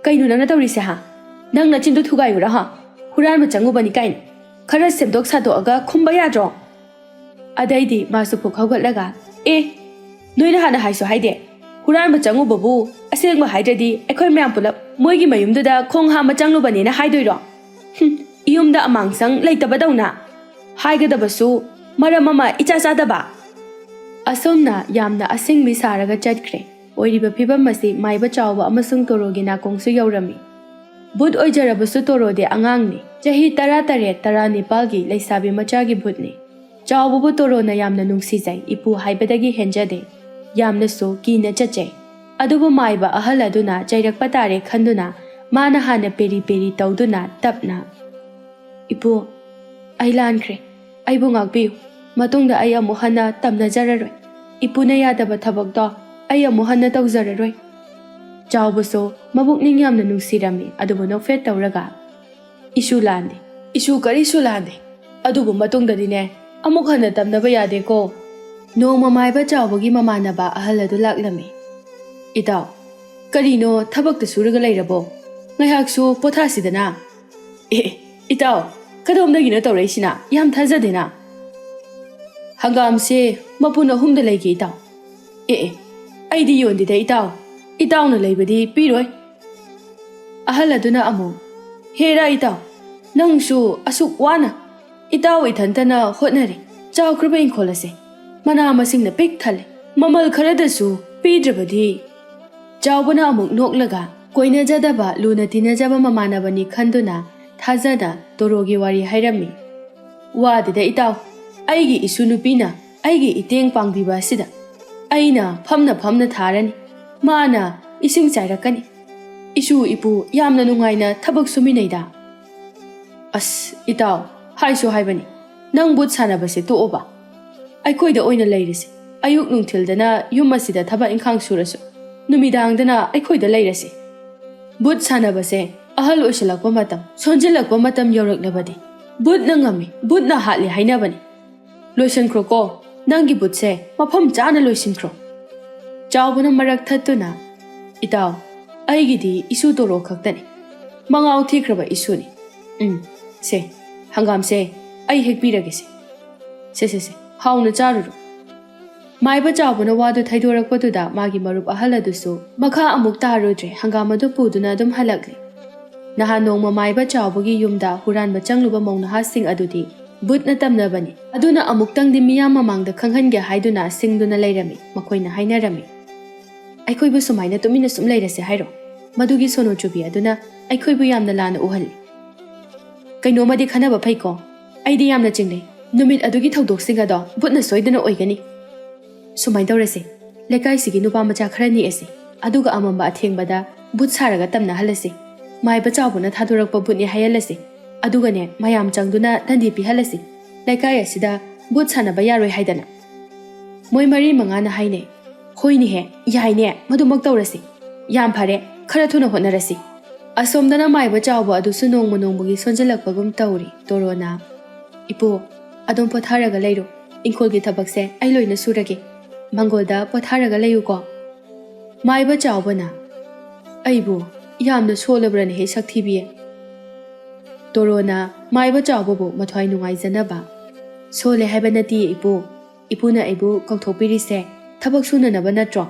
"ꯀꯩꯅꯣ ꯅꯪꯅ ꯇꯧꯔꯤꯁꯦ, ꯍꯥ? ꯅꯪ ꯅꯆꯤꯟꯗꯣ ꯊꯨꯒꯥꯏꯌꯨꯔꯥ, ꯍꯥ? ꯍꯨꯔꯥꯟꯕ ꯆꯪꯉꯨꯕꯅꯤ ꯀꯥꯏꯅ ꯈꯔ ꯁꯦꯝꯗꯣꯛ ꯁꯥꯗꯣꯛꯑꯒ ꯈꯨꯝꯕ ꯌꯥꯗ꯭ꯔꯣ?" ꯑꯗꯩꯗꯤ ꯃꯥꯁꯨ ꯐꯨꯛ ꯍꯧꯒꯠꯂꯒ, "ꯑꯦ, ꯅꯣꯏꯅ ꯍꯥꯟꯅ ꯍꯥꯏꯁꯨ ꯍꯥꯏꯗꯦ꯫ ꯍꯨꯔꯥꯟꯕ ꯆꯪꯉꯨꯕꯕꯨ ꯑꯁꯦꯡꯕ ꯍꯥꯏꯗ꯭ꯔꯗꯤ ꯑꯩꯈꯣꯏ ꯃꯌꯥꯝ ꯄꯨꯂꯞ ꯃꯣꯏꯒꯤ ꯃꯌꯨꯝꯗꯨꯗ ꯈꯣꯡ ꯍꯥꯝꯕ ꯆꯪꯂꯨꯕꯅꯦꯅ ꯍꯥꯏꯗꯣꯏꯔꯣ? ꯍꯨꯝ, ꯌꯨꯝꯗ ꯑꯃꯥꯡꯁꯪ ꯂꯩꯇꯕꯗꯧꯅ꯫" ꯍꯥꯏꯒꯗꯕꯁꯨ ꯃꯔꯝ ꯑꯃ ꯏꯆꯥ ꯆꯥꯗꯕ꯫ ꯑꯁꯨꯝꯅ ꯌꯥꯝꯅ ꯑꯁꯤꯡꯕꯤ ꯁꯥꯔꯒ ꯆꯠꯈ꯭ꯔꯦ꯫ ꯑꯣꯏꯔꯤꯕ ꯐꯤꯕꯝ ꯑꯁꯤ ꯃꯥꯏꯕ ꯆꯥꯎꯕ ꯑꯃꯁꯨꯡ ꯇꯣꯔꯣꯒꯤ ꯅꯥꯀꯣꯡꯁꯨ ꯌꯧꯔꯝꯃꯤ꯫ ꯚꯨꯠ ꯑꯣꯏꯖꯔꯕꯁꯨ ꯇꯣꯔꯣꯗꯤ ꯑꯉꯥꯡꯅꯤ꯫ ꯆꯍꯤ ꯇꯔꯥ ꯇꯔꯦꯠ, ꯇꯔꯥ ꯅꯤꯄꯥꯜꯒꯤ ꯂꯩꯁꯥꯕꯤ ꯃꯆꯥꯒꯤ ꯚꯨꯠꯅꯤ꯫ ꯆꯥꯎꯕꯕꯨ ꯇꯣꯔꯣꯅ ꯌꯥꯝꯅ ꯅꯨꯡꯁꯤꯖꯩ, ꯏꯄꯨ ꯍꯥꯏꯕꯗꯒꯤ ꯍꯦꯟꯖꯗꯦ꯫ ꯌꯥꯝꯅꯁꯨ ꯀꯤꯅ ꯆꯠꯆꯩ꯫ ꯑꯗꯨꯕꯨ ꯃꯥꯏꯕ ꯑꯍꯜ ꯑꯗꯨꯅ ꯆꯩꯔꯛꯄ ꯇꯥꯔꯦ ꯈꯟꯗꯨꯅ ꯃꯥꯅ ꯍꯥꯟꯅ ꯄꯦꯔꯤ ꯄꯦꯔꯤ ꯇꯧꯗꯨꯅ ꯇꯞꯅ, "ꯏꯄꯨ, ꯑꯩ ꯂꯥꯟꯈ꯭ꯔꯦ꯫ ꯑꯩꯕꯨ ꯉꯥꯛꯄꯤꯌꯨ꯫ ꯃꯇꯨꯡꯗ ꯑꯩ ꯑꯃꯨꯛ ꯍꯟꯅ ꯇꯝꯅꯖꯔꯔꯣꯏ꯫ ꯏꯄꯨꯅ ꯌꯥꯗꯕ ꯊꯕꯛꯇꯣ ꯑꯩ ꯑꯃꯨꯛ ꯍꯟꯅ ꯇꯧꯖꯔꯔꯣꯏ꯫" ꯆꯥꯎꯕꯁꯨ ꯃꯕꯨꯛꯅꯤꯡ ꯌꯥꯝꯅ ꯅꯨꯡꯁꯤꯔꯝꯃꯤ, ꯑꯗꯨꯕꯨ ꯅꯣꯛꯐꯦꯠ ꯇꯧꯔꯒ, "ꯏꯁꯨ ꯂꯥꯟꯗꯦ, ꯏꯁꯨ ꯀꯔꯤꯁꯨ ꯂꯥꯟꯗꯦ꯫ ꯑꯗꯨꯕꯨ ꯃꯇꯨꯡꯗꯗꯤꯅꯦ, ꯑꯃꯨꯛ ꯍꯟꯅ ꯇꯝꯅꯕ ꯌꯥꯗꯦꯀꯣ꯫" ꯅꯣꯡꯃ ꯃꯥꯏꯕ ꯆꯥꯎꯕꯒꯤ ꯃꯃꯥꯟꯅꯕ ꯑꯍꯜ ꯑꯗꯨ ꯂꯥꯛꯂꯝꯃꯤ꯫ "ꯏꯇꯥꯎ, ꯀꯔꯤꯅꯣ ꯊꯕꯛꯇ ꯁꯨꯔꯒ ꯂꯩꯔꯕꯣ? ꯉꯥꯏꯍꯥꯛꯁꯨ ꯄꯣꯊꯥꯁꯤꯗꯅ꯫" "ꯑꯦ, ꯏꯇꯥꯎ, ꯀꯗꯣꯝꯗꯒꯤꯅꯣ ꯇꯧꯔꯛꯏꯁꯤꯅ? ꯌꯥꯝ ꯊꯥꯖꯗꯦꯅ꯫" "ꯍꯪꯒꯥꯝꯁꯦ ꯃꯄꯨꯟ ꯑꯍꯨꯝꯗ ꯂꯩꯒꯦ, ꯏꯇꯥꯎ꯫" "ꯑꯦ, ꯑꯦ, ꯑꯩꯗꯤ ꯌꯣꯟꯗꯦꯗ, ꯏꯇꯥꯎ꯫ ꯏꯇꯥꯎꯅ ꯂꯩꯕꯗꯤ ꯄꯤꯔꯣꯏ꯫" ꯑꯍꯜ ꯑꯗꯨꯅ ꯑꯃꯨꯛ, "ꯍꯦꯔꯥ ꯏꯇꯥꯎ, ꯅꯪꯁꯨ ꯑꯁꯨꯛ ꯋꯥꯅ ꯏꯇꯥꯎ ꯏꯊꯟꯇꯅ ꯍꯣꯠꯅꯔꯤ꯫ ꯆꯥꯎꯈ꯭ꯔꯕ ꯏꯪꯈꯣꯜ ꯑꯁꯦ ꯃꯅꯥ ꯃꯁꯤꯡꯅ ꯄꯤꯛ ꯊꯜꯂꯦ꯫ ꯃꯃꯜ ꯈꯔꯗꯁꯨ ꯄꯤꯗ꯭ꯔꯕꯗꯤ꯫" ꯆꯥꯎꯕꯅ ꯑꯃꯨꯛ ꯅꯣꯛꯂꯒ, ꯀꯣꯏꯅꯖꯗꯕ, ꯂꯨꯅ ꯇꯤꯟꯅꯖꯕ ꯃꯃꯥꯟꯅꯕꯅꯤ ꯈꯟꯗꯨꯅ ꯊꯥꯖꯅ ꯇꯣꯔꯣꯒꯤ ꯋꯥꯔꯤ ꯍꯥꯏꯔꯝꯃꯤ꯫ "ꯋꯥꯗꯦꯗ ꯏꯇꯥꯎ, ꯑꯩꯒꯤ ꯏꯁꯨ ꯅꯨꯄꯤꯅ ꯑꯩꯒꯤ ꯏꯇꯦꯡ ꯄꯥꯡꯕꯤꯕ ꯑꯁꯤꯗ ꯑꯩꯅ ꯐꯝꯅ ꯐꯝꯅ ꯊꯥꯔꯅꯤ꯫ ꯃꯥꯅ ꯏꯁꯤꯡ ꯆꯥꯏꯔꯛꯀꯅꯤ꯫ ꯏꯁꯨ ꯏꯄꯨ ꯌꯥꯝꯅ ꯅꯨꯡꯉꯥꯏꯅ ꯊꯕꯛ ꯁꯨꯃꯤꯟꯅꯩꯗ꯫" "ꯑꯁ, ꯏꯇꯥꯎ, ꯍꯥꯏꯁꯨ ꯍꯥꯏꯕꯅꯤ, ꯅꯪ ꯕꯨꯠ ꯁꯥꯟꯅꯕꯁꯦ ꯇꯣꯛꯑꯣꯕ꯫ ꯑꯩꯈꯣꯏꯗ ꯑꯣꯏꯅ ꯂꯩꯔꯁꯤ꯫ ꯑꯌꯨꯛ ꯅꯨꯡꯊꯤꯜꯗꯅ ꯌꯨꯝ ꯑꯁꯤꯗ ꯊꯕꯛ ꯏꯪꯈꯥꯡ ꯁꯨꯔꯁꯨ, ꯅꯨꯃꯤꯗꯥꯡꯗꯅ ꯑꯩꯈꯣꯏꯗ ꯂꯩꯔꯁꯤ꯫ ꯕꯨꯠ ꯁꯥꯟꯅꯕꯁꯦ ꯑꯍꯜ ꯑꯣꯏꯁꯤꯜꯂꯛꯄ ꯃꯇꯝ, ꯁꯣꯟꯖꯤꯜꯂꯛꯄ ꯃꯇꯝ ꯌꯧꯔꯛꯂꯕꯗꯤ ꯕꯨꯠꯅ ꯉꯝꯃꯤ, ꯕꯨꯠꯅ ꯍꯥꯠꯂꯤ ꯍꯥꯏꯅꯕꯅꯤ꯫ ꯂꯣꯏꯁꯤꯟꯈ꯭ꯔꯣꯀꯣ, ꯅꯪꯒꯤ ꯕꯨꯠꯁꯦ ꯃꯐꯝ ꯆꯥꯅ ꯂꯣꯏꯁꯤꯟꯈ꯭ꯔꯣ꯫" ꯆꯥꯎꯕꯅ ꯃꯔꯛ ꯊꯠꯇꯨꯅ, "ꯏꯇꯥꯎ, ꯑꯩꯒꯤꯗꯤ ꯏꯁꯨ ꯇꯣꯔꯣ ꯈꯛꯇꯅꯤ꯫ ꯃꯉꯥꯎ ꯊꯤꯈ꯭ꯔꯕ ꯏꯁꯨꯅꯤ꯫ ꯎꯝ, ꯁꯦ, ꯍꯪꯒꯥꯝꯁꯦ ꯑꯩ ꯍꯦꯛꯄꯤꯔꯒꯦꯁꯦ꯫ ꯁꯦ, ꯁꯦ, ꯁꯦ, ꯍꯥꯎꯅ ꯆꯥꯔꯨꯔꯣ꯫" ꯃꯥꯏꯕ ꯆꯥꯎꯕꯅ ꯋꯥꯗꯨ ꯊꯩꯗꯣꯔꯛꯄꯗꯨꯗ ꯃꯥꯒꯤ ꯃꯔꯨꯞ ꯑꯍꯜ ꯑꯗꯨꯁꯨ ꯃꯈꯥ ꯑꯃꯨꯛ ꯇꯥꯔꯨꯗ꯭ꯔꯦ, ꯍꯪꯒꯥꯝ ꯑꯗꯨ ꯄꯨꯗꯨꯅ ꯑꯗꯨꯝ ꯍꯜꯂꯛꯂꯦ꯫ ꯅꯍꯥꯟ ꯅꯣꯡꯃ ꯃꯥꯏꯕ ꯆꯥꯎꯕꯒꯤ ꯌꯨꯝꯗ ꯍꯨꯔꯥꯟꯕ ꯆꯪꯂꯨꯕ ꯃꯧ ꯅꯍꯥꯁꯤꯡ ꯑꯗꯨꯗꯤ "ꯚꯨꯠꯅ ꯇꯝꯅꯕꯅꯤ, ꯑꯗꯨꯅ ꯑꯃꯨꯛꯇꯪꯗꯤ ꯃꯤꯌꯥꯝ ꯃꯃꯥꯡꯗ ꯈꯪꯍꯟꯒꯦ" ꯍꯥꯏꯗꯨꯅ ꯁꯤꯡꯗꯨꯅ ꯂꯩꯔꯝꯃꯤ꯫ ꯃꯈꯣꯏꯅ ꯍꯥꯏꯅꯔꯝꯃꯤ, "ꯑꯩꯈꯣꯏꯕꯨ ꯁꯨꯃꯥꯏꯅ ꯇꯨꯃꯤꯟꯅ ꯁꯨꯝ ꯂꯩꯔꯁꯦ ꯍꯥꯏꯔꯣ?" ꯃꯗꯨꯒꯤ ꯁꯣꯅꯣ ꯆꯨꯕꯤ ꯑꯗꯨꯅ ꯑꯩꯈꯣꯏꯕꯨ ꯌꯥꯝꯅ ꯂꯥꯟꯅ ꯎꯍꯜꯂꯤ꯫ "ꯀꯩꯅꯣꯝꯃꯗꯤ ꯈꯟꯅꯕ ꯐꯩꯀꯣ꯫ ꯑꯩꯗꯤ ꯌꯥꯝꯅ ꯆꯤꯡꯅꯩ꯫ ꯅꯨꯃꯤꯠ ꯑꯗꯨꯒꯤ ꯊꯧꯗꯣꯛꯁꯤꯡ ꯑꯗꯣ ꯚꯨꯠꯅ ꯁꯣꯏꯗꯅ ꯑꯣꯏꯒꯅꯤ꯫ ꯁꯨꯃꯥꯏꯅ ꯇꯧꯔꯁꯦ, ꯂꯩꯀꯥꯏꯁꯤꯒꯤ ꯅꯨꯄꯥ ꯃꯆꯥ ꯈꯔ ꯅꯦꯛꯑꯁꯤ, ꯑꯗꯨꯒ ꯑꯃꯝꯕ ꯑꯊꯦꯡꯕꯗ ꯚꯨꯠ ꯁꯥꯔꯒ ꯇꯝꯅꯍꯜꯂꯁꯤ꯫ ꯃꯥꯏꯕ ꯆꯥꯎꯕꯅ ꯊꯥꯗꯣꯔꯛꯄ ꯚꯨꯠꯅꯤ ꯍꯥꯏꯍꯜꯂꯁꯤ, ꯑꯗꯨꯒꯅꯦ, ꯃꯌꯥꯝ ꯆꯪꯗꯨꯅ ꯗꯟꯗꯤ ꯄꯤꯍꯜꯂꯁꯤ꯫ ꯂꯩꯀꯥꯏ ꯑꯁꯤꯗ ꯚꯨꯠ ꯁꯥꯟꯅꯕ ꯌꯥꯔꯣꯏ ꯍꯥꯏꯗꯅ꯫" ꯃꯣꯏ ꯃꯔꯤ ꯃꯉꯥꯅ ꯍꯥꯏꯅꯩ, "ꯍꯣꯏꯅꯦꯍꯦ, ꯌꯥꯏꯅꯦ, ꯃꯗꯨꯃꯛ ꯇꯧꯔꯁꯤ꯫ ꯌꯥꯝ ꯐꯔꯦ, ꯈꯔ ꯊꯨꯅ ꯍꯣꯠꯅꯔꯁꯤ꯫" ꯑꯁꯣꯝꯗꯅ ꯃꯥꯏꯕ ꯆꯥꯎꯕ ꯑꯗꯨꯁꯨ ꯅꯣꯡꯃ ꯅꯣꯡꯃꯒꯤ ꯁꯣꯟꯖꯜꯂꯛꯄꯒꯨꯝ ꯇꯧꯔꯤ꯫ ꯇꯣꯔꯣꯅ, "ꯏꯄꯨ, ꯑꯗꯨꯝ ꯄꯣꯊꯥꯔꯒ ꯂꯩꯔꯣ꯫ ꯏꯪꯈꯣꯜꯒꯤ ꯊꯕꯛꯁꯦ ꯑꯩ ꯂꯣꯏꯅ ꯁꯨꯔꯒꯦ꯫ ꯃꯪꯒꯣꯜꯗ ꯄꯣꯊꯥꯔꯒ ꯂꯩꯌꯨꯀꯣ꯫" ꯃꯥꯏꯕ ꯆꯥꯎꯕꯅ, "ꯑꯩꯕꯨ ꯌꯥꯝꯅ ꯁꯣꯜꯂꯕ꯭ꯔꯅꯦꯍꯦ ꯁꯛꯊꯤꯕꯤ?" ꯇꯣꯔꯣꯅ ꯃꯥꯏꯕ ꯆꯥꯎꯕꯕꯨ ꯃꯊ꯭ꯋꯥꯏ ꯅꯨꯡꯉꯥꯏꯖꯅꯕ, "ꯁꯣꯜꯂꯦ ꯍꯥꯏꯕ ꯅꯠꯇꯤꯌꯦ ꯏꯄꯨ꯫ ꯏꯄꯨꯅ ꯑꯩꯕꯨ ꯀꯧꯊꯣꯛꯄꯤꯔꯤꯁꯦ ꯊꯕꯛ ꯁꯨꯅꯅꯕ ꯅꯠꯇ꯭ꯔꯣ?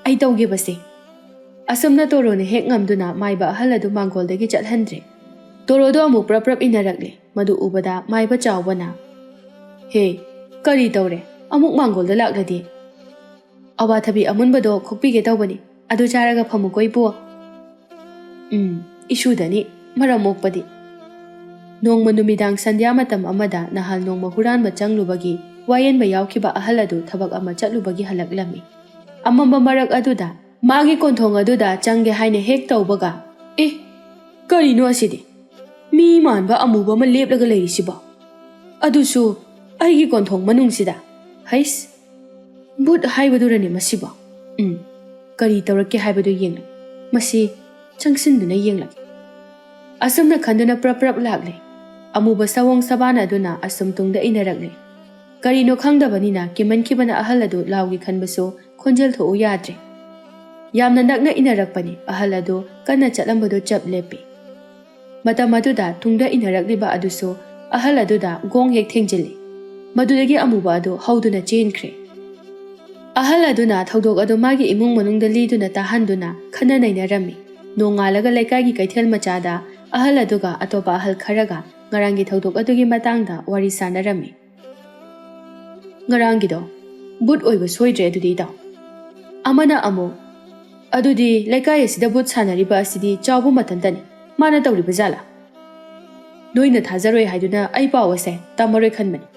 ꯑꯩ ꯇꯧꯒꯦꯕꯁꯦ꯫" ꯑꯁꯨꯝꯅ ꯇꯣꯔꯣꯅ ꯍꯦꯛ ꯉꯝꯗꯨꯅ ꯃꯥꯏꯕ ꯑꯍꯜ ꯑꯗꯨ ꯃꯥꯡꯒꯣꯜꯗꯒꯤ ꯆꯠꯍꯟꯗ꯭ꯔꯦ꯫ ꯇꯣꯔꯣꯗꯣ ꯑꯃꯨꯛ ꯄ꯭ꯔꯞ ꯄ꯭ꯔꯞ ꯏꯟꯅꯔꯛꯂꯦ꯫ ꯃꯗꯨ ꯎꯕꯗ ꯃꯥꯏꯕ ꯆꯥꯎꯕꯅ, "ꯍꯦ, ꯀꯔꯤ ꯇꯧꯔꯦ? ꯑꯃꯨꯛ ꯃꯥꯡꯒꯣꯜꯗ ꯂꯥꯛꯂꯗꯤ?" "ꯑꯋꯥꯊꯕꯤ ꯑꯃꯨꯟꯕꯗꯣ ꯈꯣꯛꯄꯤꯒꯦ ꯇꯧꯕꯅꯤ꯫ ꯑꯗꯨ ꯆꯥꯔꯒ ꯐꯝꯃꯨꯀꯣ ꯏꯄꯨ꯫" "ꯎꯝ, ꯏꯁꯨꯗꯅꯤ, ꯃꯔꯝ ꯃꯣꯛꯄꯗꯤ꯫" ꯅꯣꯡꯃ ꯅꯨꯃꯤꯗꯥꯡ ꯁꯟꯙ꯭ꯌꯥ ꯃꯇꯝ ꯑꯃꯗ ꯅꯍꯥꯟ ꯅꯣꯡꯃ ꯍꯨꯔꯥꯟꯕ ꯆꯪꯂꯨꯕꯒꯤ ꯋꯥꯌꯦꯟꯕ ꯌꯥꯎꯈꯤꯕ ꯑꯍꯜ ꯑꯗꯨ ꯊꯕꯛ ꯑꯃ ꯆꯠꯂꯨꯕꯒꯤ ꯍꯜꯂꯛꯂꯝꯃꯤ꯫ ꯑꯃꯝꯕ ꯃꯔꯛ ꯑꯗꯨꯗ ꯃꯥꯒꯤ ꯀꯣꯟꯊꯣꯡ ꯑꯗꯨꯗ ꯆꯪꯒꯦ ꯍꯥꯏꯅ ꯍꯦꯛ ꯇꯧꯕꯒ, "ꯑꯦ, ꯀꯔꯤꯅꯣ ꯑꯁꯤꯗꯤ? ꯃꯤ ꯃꯥꯟꯕ ꯑꯃꯨꯕ ꯑꯃ ꯂꯦꯞꯂꯒ ꯂꯩꯔꯤꯁꯤꯕꯣ? ꯑꯗꯨꯁꯨ ꯑꯩꯒꯤ ꯀꯣꯟꯊꯣꯡ ꯃꯅꯨꯡꯁꯤꯗ꯫ ꯍꯩꯁ, ꯚꯨꯠ ꯍꯥꯏꯕꯗꯨꯔꯅꯦ ꯃꯁꯤꯕꯣ? ꯎꯝ, ꯀꯔꯤ ꯇꯧꯔꯛꯀꯦ ꯍꯥꯏꯕꯗꯨ ꯌꯦꯡꯂꯒꯦ꯫ ꯃꯁꯤ ꯆꯪꯁꯤꯟꯗꯨꯅ ꯌꯦꯡꯂꯒꯦ꯫" ꯑꯁꯨꯝꯅ ꯈꯟꯗꯨꯅ ꯄ꯭ꯔꯞ ꯄ꯭ꯔꯞ ꯂꯥꯛꯂꯦ꯫ ꯑꯃꯨꯕ ꯁꯑꯣꯡ ꯁꯕꯥꯟ ꯑꯗꯨꯅ ꯑꯁꯨꯝ ꯇꯨꯡꯗ ꯏꯟꯅꯔꯛꯂꯦ꯫ ꯀꯔꯤꯅꯣ ꯈꯪꯗꯕꯅꯤꯅ ꯀꯤꯃꯟꯈꯤꯕꯅ ꯑꯍꯜ ꯑꯗꯨ ꯂꯥꯎꯒꯦ ꯈꯟꯕꯁꯨ ꯈꯣꯟꯖꯦꯜ ꯊꯣꯛꯎ ꯌꯥꯗ꯭ꯔꯦ꯫ ꯌꯥꯝꯅ ꯅꯛꯅ ꯏꯟꯅꯔꯛꯄꯅꯤ꯫ ꯑꯍꯜ ꯑꯗꯨ ꯀꯟꯅ ꯆꯠꯂꯝꯕꯗꯨ ꯆꯞ ꯂꯦꯞꯄꯤ꯫ ꯃꯇꯝ ꯑꯗꯨꯗ ꯇꯨꯡꯗ ꯏꯟꯅꯔꯛꯂꯤꯕ ꯑꯗꯨꯁꯨ ꯑꯍꯜ ꯑꯗꯨꯗ ꯒꯣꯡ ꯍꯦꯛ ꯊꯦꯡꯖꯤꯜꯂꯤ꯫ ꯃꯗꯨꯗꯒꯤ ꯑꯃꯨꯕ ꯑꯗꯨ ꯍꯧꯗꯨꯅ ꯆꯦꯟꯈ꯭ꯔꯦ꯫ ꯑꯍꯜ ꯑꯗꯨꯅ ꯊꯧꯗꯣꯛ ꯑꯗꯨ ꯃꯥꯒꯤ ꯏꯃꯨꯡ ꯃꯅꯨꯡꯗ ꯂꯤꯗꯨꯅ ꯇꯥꯍꯟꯗꯨꯅ ꯈꯟꯅ ꯅꯩꯅꯔꯝꯃꯤ꯫ ꯅꯣꯡꯉꯥꯜꯂꯒ ꯂꯩꯀꯥꯏꯒꯤ ꯀꯩꯊꯦꯜ ꯃꯆꯥꯗ ꯑꯍꯜ ꯑꯗꯨꯒ ꯑꯇꯣꯞꯄ ꯑꯍꯜ ꯈꯔꯒ ꯉꯔꯥꯡꯒꯤ ꯊꯧꯗꯣꯛ ꯑꯗꯨꯒꯤ ꯃꯇꯥꯡꯗ ꯋꯥꯔꯤ ꯁꯥꯟꯅꯔꯝꯃꯤ꯫ "ꯉꯔꯥꯡꯒꯤꯗꯣ ꯕꯨꯠ ꯑꯣꯏꯕ ꯁꯣꯏꯗ꯭ꯔꯦ ꯑꯗꯨꯗꯤ, ꯏꯇꯥꯎ?" ꯑꯃꯅ ꯑꯃꯨꯛ, "ꯑꯗꯨꯗꯤ ꯂꯩꯀꯥꯏ ꯑꯁꯤꯗ ꯕꯨꯠ ꯁꯥꯟꯅꯔꯤꯕ ꯑꯁꯤꯗꯤ ꯆꯥꯎꯕ ꯃꯊꯟꯇꯅꯤ, ꯃꯥꯅ ꯇꯧꯔꯤꯕ ꯖꯥꯠꯂꯥ?" "ꯅꯣꯏꯅ ꯊꯥꯖꯔꯣꯏ ꯍꯥꯏꯗꯨꯅ ꯑꯩ ꯄꯥꯎ ꯑꯁꯦ ꯇꯝꯃꯔꯣꯏ ꯈꯟꯕꯅꯤ꯫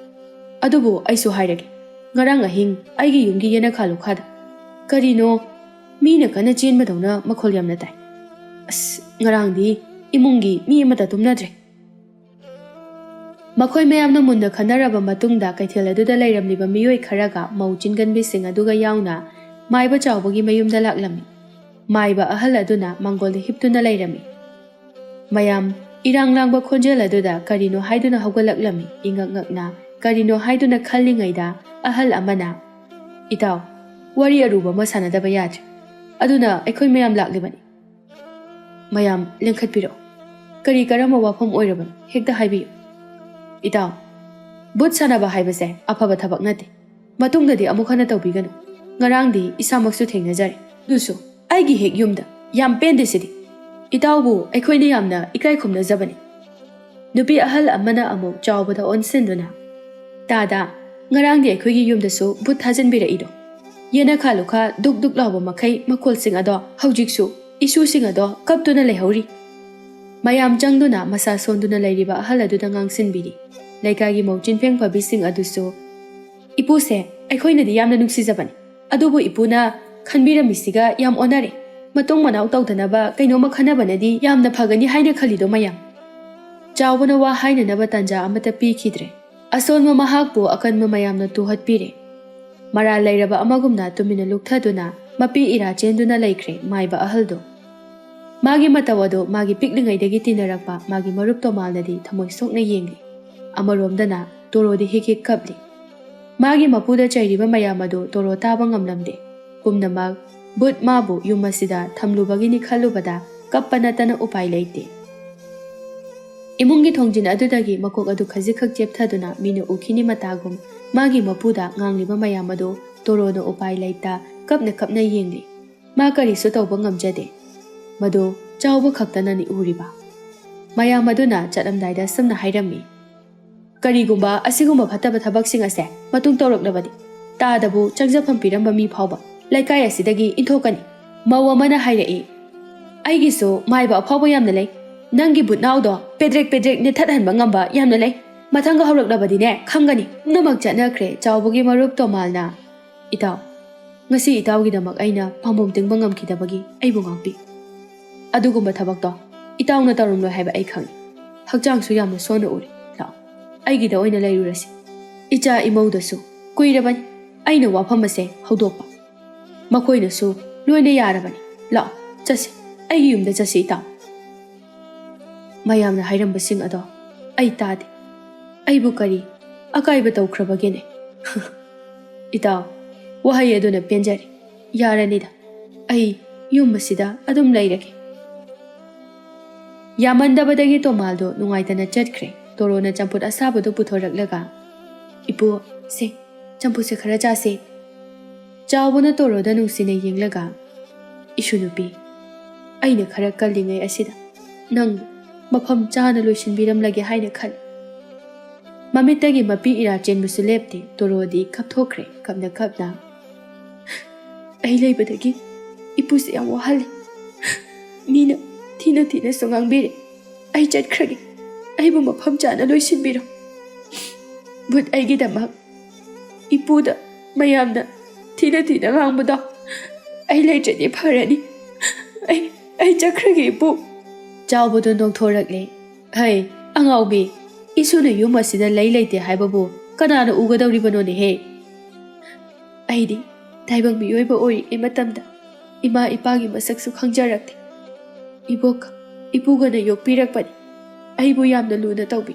ꯑꯗꯨꯕꯨ ꯑꯩꯁꯨ ꯍꯥꯏꯔꯒꯦ, ꯉꯔꯥꯡ ꯑꯍꯤꯡ ꯑꯩꯒꯤ ꯌꯨꯝꯒꯤ ꯌꯦꯅꯈꯥ ꯂꯨꯈꯥꯗ ꯀꯔꯤꯅꯣ ꯃꯤꯅ ꯀꯟꯅ ꯆꯦꯟꯕꯗꯧꯅ ꯃꯈꯣꯜ ꯌꯥꯝꯅ ꯇꯥꯏ꯫ ꯑꯁ, ꯉꯔꯥꯡꯗꯤ ꯏꯃꯨꯡꯒꯤ ꯃꯤ ꯑꯃꯠꯇ ꯇꯨꯝꯅꯗ꯭ꯔꯦ꯫" ꯃꯈꯣꯏ ꯃꯌꯥꯝꯅ ꯃꯨꯟꯅ ꯈꯟꯅꯔꯕ ꯃꯇꯨꯡꯗ, ꯀꯩꯊꯦꯜ ꯑꯗꯨꯗ ꯂꯩꯔꯝꯂꯤꯕ ꯃꯤꯑꯣꯏ ꯈꯔꯒ ꯃꯧ ꯆꯤꯟꯒꯟꯕꯤꯁꯤꯡ ꯑꯗꯨꯒ ꯌꯥꯎꯅ ꯃꯥꯏꯕ ꯆꯥꯎꯕꯒꯤ ꯃꯌꯨꯝꯗ ꯂꯥꯛꯂꯝꯃꯤ꯫ ꯃꯥꯏꯕ ꯑꯍꯜ ꯑꯗꯨꯅ ꯃꯥꯡꯒꯣꯜꯗ ꯍꯤꯞꯇꯨꯅ ꯂꯩꯔꯝꯃꯤ꯫ ꯃꯌꯥꯝ ꯏꯔꯥꯡ ꯂꯥꯡꯕ ꯈꯣꯟꯖꯦꯜ ꯑꯗꯨꯗ ꯀꯔꯤꯅꯣ ꯍꯥꯏꯗꯨꯅ ꯍꯧꯒꯠꯂꯛꯂꯝꯃꯤ꯫ ꯏꯉꯛ ꯉꯛꯅ ꯀꯔꯤꯅꯣ ꯍꯥꯏꯗꯨꯅ ꯈꯜꯂꯤꯉꯩꯗ, ꯑꯍꯜ ꯑꯃꯅ, "ꯏꯇꯥꯎ, ꯋꯥꯔꯤ ꯑꯔꯨꯕ ꯑꯃ ꯁꯥꯟꯅꯗꯕ ꯌꯥꯗ꯭ꯔꯦ꯫ ꯑꯗꯨꯅ ꯑꯩꯈꯣꯏ ꯃꯌꯥꯝ ꯂꯥꯛꯂꯤꯕꯅꯤ꯫ ꯃꯌꯥꯝ ꯂꯦꯡꯈꯠꯄꯤꯔꯛꯎ꯫ ꯀꯔꯤ ꯀꯔꯝꯕ ꯋꯥꯐꯝ ꯑꯣꯏꯔꯕꯅꯣ, ꯍꯦꯛꯇ ꯍꯥꯏꯕꯤꯌꯨ꯫" "ꯏꯇꯥꯎ, ꯕꯨꯠ ꯁꯥꯟꯅꯕ ꯍꯥꯏꯕꯁꯦ ꯑꯐꯕ ꯊꯕꯛ ꯅꯠꯇꯦ꯫ ꯃꯇꯨꯡꯗꯗꯤ ꯑꯃꯨꯛ ꯍꯟꯅ ꯇꯧꯕꯤꯒꯅꯨ꯫ ꯉꯔꯥꯡꯗꯤ ꯏꯁꯥꯃꯛꯁꯨ ꯊꯦꯡꯅꯖꯔꯦ, ꯑꯗꯨꯁꯨ ꯑꯩꯒꯤ ꯍꯦꯛ ꯌꯨꯝꯗ꯫ ꯌꯥꯝ ꯄꯦꯟꯗꯦ ꯁꯤꯗꯤ꯫ ꯏꯇꯥꯎꯕꯨ ꯑꯩꯈꯣꯏꯅ ꯌꯥꯝꯅ ꯏꯀꯥꯏ ꯈꯨꯝꯅꯖꯕꯅꯤ꯫" ꯅꯨꯄꯤ ꯑꯍꯜ ꯑꯃꯅ ꯑꯃꯨꯛ ꯆꯥꯎꯕꯗ ꯑꯣꯟꯁꯤꯟꯗꯨꯅ, "ꯇꯥꯗ, ꯉꯔꯥꯡꯗꯤ ꯑꯩꯈꯣꯏꯒꯤ ꯌꯨꯝꯗꯁꯨ ꯕꯨꯠ ꯊꯥꯖꯤꯟꯕꯤꯔꯛꯏꯗꯣ꯫ ꯌꯦꯅꯈꯥ ꯂꯨꯈꯥ ꯗꯨꯛ ꯗꯨꯛ ꯂꯥꯎꯕ ꯃꯈꯩ ꯃꯈꯣꯜꯁꯤꯡ ꯑꯗꯣ ꯍꯧꯖꯤꯛꯁꯨ ꯏꯁꯨꯁꯤꯡ ꯑꯗꯣ ꯀꯞꯇꯨꯅ ꯂꯩꯍꯧꯔꯤ꯫" ꯃꯌꯥꯝ ꯆꯪꯗꯨꯅ ꯃꯁꯥ ꯁꯣꯟꯗꯨꯅ ꯂꯩꯔꯤꯕ ꯑꯍꯜ ꯑꯗꯨꯗ ꯉꯥꯡꯁꯤꯟꯕꯤꯔꯤ꯫ ꯂꯩꯀꯥꯏꯒꯤ ꯃꯧ ꯆꯤꯟꯐꯦꯡ ꯐꯕꯤꯁꯤꯡ ꯑꯗꯨꯁꯨ, "ꯏꯄꯨꯁꯦ ꯑꯩꯈꯣꯏꯅꯗꯤ ꯌꯥꯝꯅ ꯅꯨꯡꯁꯤꯖꯕꯅꯤ, ꯑꯗꯨꯕꯨ ꯏꯄꯨꯅ ꯈꯟꯕꯤꯔꯝꯃꯤꯁꯤꯒ ꯌꯥꯝ ꯑꯣꯟꯅꯔꯦ꯫ ꯃꯇꯨꯡ ꯃꯅꯥꯎ ꯇꯧꯗꯅꯕ ꯀꯩꯅꯣꯝꯃ ꯈꯟꯅꯕꯅꯗꯤ ꯌꯥꯝꯅ ꯐꯒꯅꯤ ꯍꯥꯏꯅ ꯈꯜꯂꯤꯗꯣ ꯃꯌꯥꯝ꯫" ꯆꯥꯎꯕꯅ ꯋꯥ ꯍꯥꯏꯅꯅꯕ ꯇꯥꯟꯖꯥ ꯑꯃꯠꯇ ꯄꯤꯈꯤꯗ꯭ꯔꯦ꯫ ꯑꯁꯣꯟꯕ ꯃꯍꯥꯛꯄꯨ ꯑꯀꯟꯕ ꯃꯌꯥꯝꯅ ꯇꯨꯍꯠꯄꯤꯔꯦ꯫ ꯃꯔꯥꯜ ꯂꯩꯔꯕ ꯑꯃꯒꯨꯝꯅ ꯇꯨꯃꯤꯟꯅ ꯂꯨꯞꯊꯗꯨꯅ ꯃꯄꯤ ꯏꯔꯥ ꯆꯦꯟꯗꯨꯅ ꯂꯩꯈ꯭ꯔꯦ ꯃꯥꯏꯕ ꯑꯍꯜꯗꯨ꯫ ꯃꯥꯒꯤ ꯃꯇꯧ ꯑꯗꯨ ꯃꯥꯒꯤ ꯄꯤꯛꯂꯤꯉꯩꯗꯒꯤ ꯇꯤꯟꯅꯔꯛꯄ ꯃꯥꯒꯤ ꯃꯔꯨꯞ ꯇꯣꯃꯥꯜꯅꯗꯤ ꯊꯃꯣꯏ ꯁꯣꯛꯅ ꯌꯦꯡꯂꯤ꯫ ꯑꯃꯔꯣꯝꯗꯅ ꯇꯣꯔꯣꯗꯤ ꯍꯤꯛ ꯍꯤꯛ ꯀꯞꯂꯤ꯫ ꯃꯥꯒꯤ ꯃꯄꯨꯗ ꯆꯩꯔꯤꯕ ꯃꯌꯥꯝ ꯑꯗꯨ ꯇꯣꯔꯣ ꯇꯥꯕ ꯉꯝꯂꯝꯗꯦ꯫ ꯄꯨꯝꯅꯃꯛ ꯕꯨꯠ ꯃꯥꯕꯨ ꯌꯨꯝ ꯑꯁꯤꯗ ꯊꯝꯂꯨꯕꯒꯤꯅꯤ ꯈꯜꯂꯨꯕꯗ ꯀꯞꯄ ꯅꯠꯇꯅ ꯎꯄꯥꯏ ꯂꯩꯇꯦ꯫ ꯏꯃꯨꯡꯒꯤ ꯊꯣꯡꯖꯤꯟ ꯑꯗꯨꯗꯒꯤ ꯃꯀꯣꯛ ꯑꯗꯨ ꯈꯖꯤꯛꯈꯛ ꯆꯦꯞꯊꯗꯨꯅ ꯃꯤꯅ ꯎꯈꯤꯅꯤ ꯃꯇꯥꯒꯨꯝ ꯃꯥꯒꯤ ꯃꯄꯨꯗ ꯉꯥꯡꯂꯤꯕ ꯃꯌꯥꯝ ꯑꯗꯨ ꯇꯣꯔꯣꯅ ꯎꯄꯥꯏ ꯂꯩꯇ ꯀꯞꯅ ꯀꯞꯅ ꯌꯦꯡꯂꯤ꯫ ꯃꯥ ꯀꯔꯤꯁꯨ ꯇꯧꯕ ꯉꯝꯖꯗꯦ꯫ ꯃꯗꯨ ꯆꯥꯎꯕ ꯈꯛꯇꯅꯅꯤ ꯎꯔꯤꯕ꯫ ꯃꯌꯥꯝ ꯑꯗꯨꯅ ꯆꯠꯂꯝꯗꯥꯏꯗ ꯁꯨꯝꯅ ꯍꯥꯏꯔꯝꯃꯤ, "ꯀꯔꯤꯒꯨꯝꯕ ꯑꯁꯤꯒꯨꯝꯕ ꯐꯠꯇꯕ ꯊꯕꯛꯁꯤꯡ ꯑꯁꯦ ꯃꯇꯨꯡ ꯇꯧꯔꯛꯂꯕꯗꯤ ꯇꯥꯗꯕꯨ ꯆꯪꯖꯐꯝ ꯄꯤꯔꯝꯕ ꯃꯤ ꯐꯥꯎꯕ ꯂꯩꯀꯥꯏ ꯑꯁꯤꯗꯒꯤ ꯏꯟꯊꯣꯛꯀꯅꯤ꯫" ꯃꯧ ꯑꯃꯅ ꯍꯥꯏꯔꯛꯏ, "ꯑꯩꯒꯤꯁꯨ ꯃꯥꯏꯕ ꯑꯐꯥꯎꯕ ꯌꯥꯝꯅ ꯂꯩ꯫ ꯅꯪꯒꯤ ꯕꯨꯠꯅꯥꯎꯗꯣ ꯄꯦꯗ꯭ꯔꯦꯛ ꯄꯦꯗ꯭ꯔꯦꯛ ꯅꯦꯠꯊꯠꯍꯟꯕ ꯉꯝꯕ ꯌꯥꯝꯅ ꯂꯩ꯫ ꯃꯊꯪꯒ ꯍꯧꯔꯛꯂꯕꯗꯤꯅꯦ ꯈꯪꯒꯅꯤ꯫ ꯄꯨꯝꯅꯃꯛ ꯆꯠꯅꯈ꯭ꯔꯦ꯫ ꯆꯥꯎꯕꯒꯤ ꯃꯔꯨꯞ ꯇꯣꯃꯥꯜꯅ, "ꯏꯇꯥꯎ, ꯉꯁꯤ ꯏꯇꯥꯎꯒꯤꯗꯃꯛ ꯑꯩꯅ ꯄꯥꯝꯕꯣꯝ ꯇꯤꯡꯕ ꯉꯝꯈꯤꯗꯕꯒꯤ ꯑꯩꯕꯨ ꯉꯥꯛꯄꯤ꯫ ꯑꯗꯨꯒꯨꯝꯕ ꯊꯕꯛꯇꯣ ꯏꯇꯥꯎꯅ ꯇꯧꯔꯝꯂꯣꯏ ꯍꯥꯏꯕ ꯑꯩ ꯈꯪꯏ꯫ ꯍꯛꯆꯥꯡꯁꯨ ꯌꯥꯝꯅ ꯁꯣꯟꯅ ꯎꯔꯦ꯫ ꯂꯥꯛꯑꯣ, ꯑꯩꯒꯤꯗ ꯑꯣꯏꯅ ꯂꯩꯔꯨꯔꯁꯤ꯫ ꯏꯆꯥ ꯏꯃꯧꯗꯁꯨ ꯀꯨꯏꯔꯕꯅꯤ ꯑꯩꯅ ꯋꯥꯐꯝ ꯑꯁꯦ ꯍꯧꯗꯣꯛꯄ꯫ ꯃꯈꯣꯏꯅꯁꯨ ꯂꯣꯏꯅ ꯌꯥꯔꯕꯅꯤ꯫ ꯂꯥꯛꯑꯣ, ꯆꯠꯁꯤ꯫ ꯑꯩꯒꯤ ꯌꯨꯝꯗ ꯆꯠꯁꯤ, ꯏꯇꯥꯎ꯫" ꯃꯌꯥꯝꯅ ꯍꯥꯏꯔꯝꯕꯁꯤꯡ ꯑꯗꯣ ꯑꯩ ꯇꯥꯗꯦ꯫ ꯑꯩꯕꯨ ꯀꯔꯤ ꯑꯀꯥꯏꯕ ꯇꯧꯈ꯭ꯔꯕꯒꯦꯅꯦ? "ꯏꯇꯥꯎ, ꯋꯥꯍꯩ ꯑꯗꯨꯅ ꯄꯦꯟꯖꯔꯦ꯫ ꯌꯥꯔꯅꯤꯗ, ꯑꯩ ꯌꯨꯝ ꯑꯁꯤꯗ ꯑꯗꯨꯝ ꯂꯩꯔꯒꯦ꯫" ꯌꯥꯝꯃꯟꯗꯕꯗꯒꯤ ꯇꯣꯃꯥꯜꯗꯣ ꯅꯨꯡꯉꯥꯏꯇꯅ ꯆꯠꯈ꯭ꯔꯦ꯫ ꯇꯣꯔꯣꯅ ꯆꯝꯐꯨꯠ ꯑꯁꯥꯕꯗꯨ ꯄꯨꯊꯣꯔꯛꯂꯒ, "ꯏꯄꯨ, ꯁꯦ, ꯆꯝꯐꯨꯠꯁꯦ ꯈꯔ ꯆꯥꯁꯦ꯫" ꯆꯥꯎꯕꯅ ꯇꯣꯔꯣꯗ ꯅꯨꯡꯁꯤꯅ ꯌꯦꯡꯂꯒ, "ꯏꯁꯨ ꯅꯨꯄꯤ, ꯑꯩꯅ ꯈꯔ ꯀꯜꯂꯤꯉꯩ ꯑꯁꯤꯗ ꯅꯪ ꯃꯐꯝ ꯆꯥꯅ ꯂꯣꯏꯁꯤꯟꯕꯤꯔꯝꯂꯒꯦ ꯍꯥꯏꯅ ꯈꯜꯂꯤ꯫" ꯃꯃꯤꯠꯇꯒꯤ ꯃꯄꯤ ꯏꯔꯥ ꯆꯦꯟꯕꯁꯨ ꯂꯦꯞꯇꯦ꯫ ꯇꯣꯔꯣꯗꯤ ꯀꯞꯊꯣꯛꯈ꯭ꯔꯦ꯫ ꯀꯞꯅ ꯀꯞꯅ, "ꯑꯩ ꯂꯩꯕꯗꯒꯤ ꯏꯄꯨꯁꯦ ꯌꯥꯝ ꯋꯥꯍꯜꯂꯦ꯫ ꯃꯤꯅ ꯊꯤꯅ ꯊꯤꯅꯁꯨ ꯉꯥꯡꯕꯤꯔꯦ꯫ ꯑꯩ ꯆꯠꯈ꯭ꯔꯒꯦ꯫ ꯑꯩꯕꯨ ꯃꯐꯝ ꯆꯥꯅ ꯂꯣꯏꯁꯤꯟꯕꯤꯔꯣ꯫ ꯚꯨꯠ ꯑꯩꯒꯤꯗꯃꯛ ꯏꯄꯨꯗ ꯃꯌꯥꯝꯅ ꯊꯤꯅ ꯊꯤꯅ ꯉꯥꯡꯕꯗꯣ ꯑꯩ ꯂꯩꯇ꯭ꯔꯗꯤ ꯐꯔꯅꯤ꯫ ꯑꯩ, ꯑꯩ ꯆꯠꯈ꯭ꯔꯒꯦ, ꯏꯄꯨ꯫" ꯆꯥꯎꯕꯗꯨ ꯅꯣꯛꯊꯣꯔꯛꯂꯦ꯫ "ꯍꯩ, ꯑꯉꯥꯎꯕꯤ, ꯏꯁꯨꯅ ꯌꯨꯝ ꯑꯁꯤꯗ ꯂꯩ ꯂꯩꯇꯦ ꯍꯥꯏꯕꯕꯨ ꯀꯅꯥꯅ ꯎꯒꯗꯧꯔꯤꯕꯅꯣꯅꯦꯍꯦ?" "ꯑꯩꯗꯤ ꯇꯥꯏꯕꯪ ꯃꯤꯑꯣꯏꯕ ꯑꯣꯏꯔꯤꯉꯩ ꯃꯇꯝꯗ ꯏꯃꯥ ꯏꯄꯥꯒꯤ ꯃꯁꯛꯁꯨ ꯈꯪꯖꯔꯛꯇꯦ꯫ ꯏꯕꯣꯛꯀ ꯏꯄꯨꯒꯅ ꯌꯣꯛꯄꯤꯔꯛꯄꯅꯤ꯫ ꯑꯩꯕꯨ ꯌꯥꯝꯅ ꯂꯨꯅ ꯇꯧꯕꯤ꯫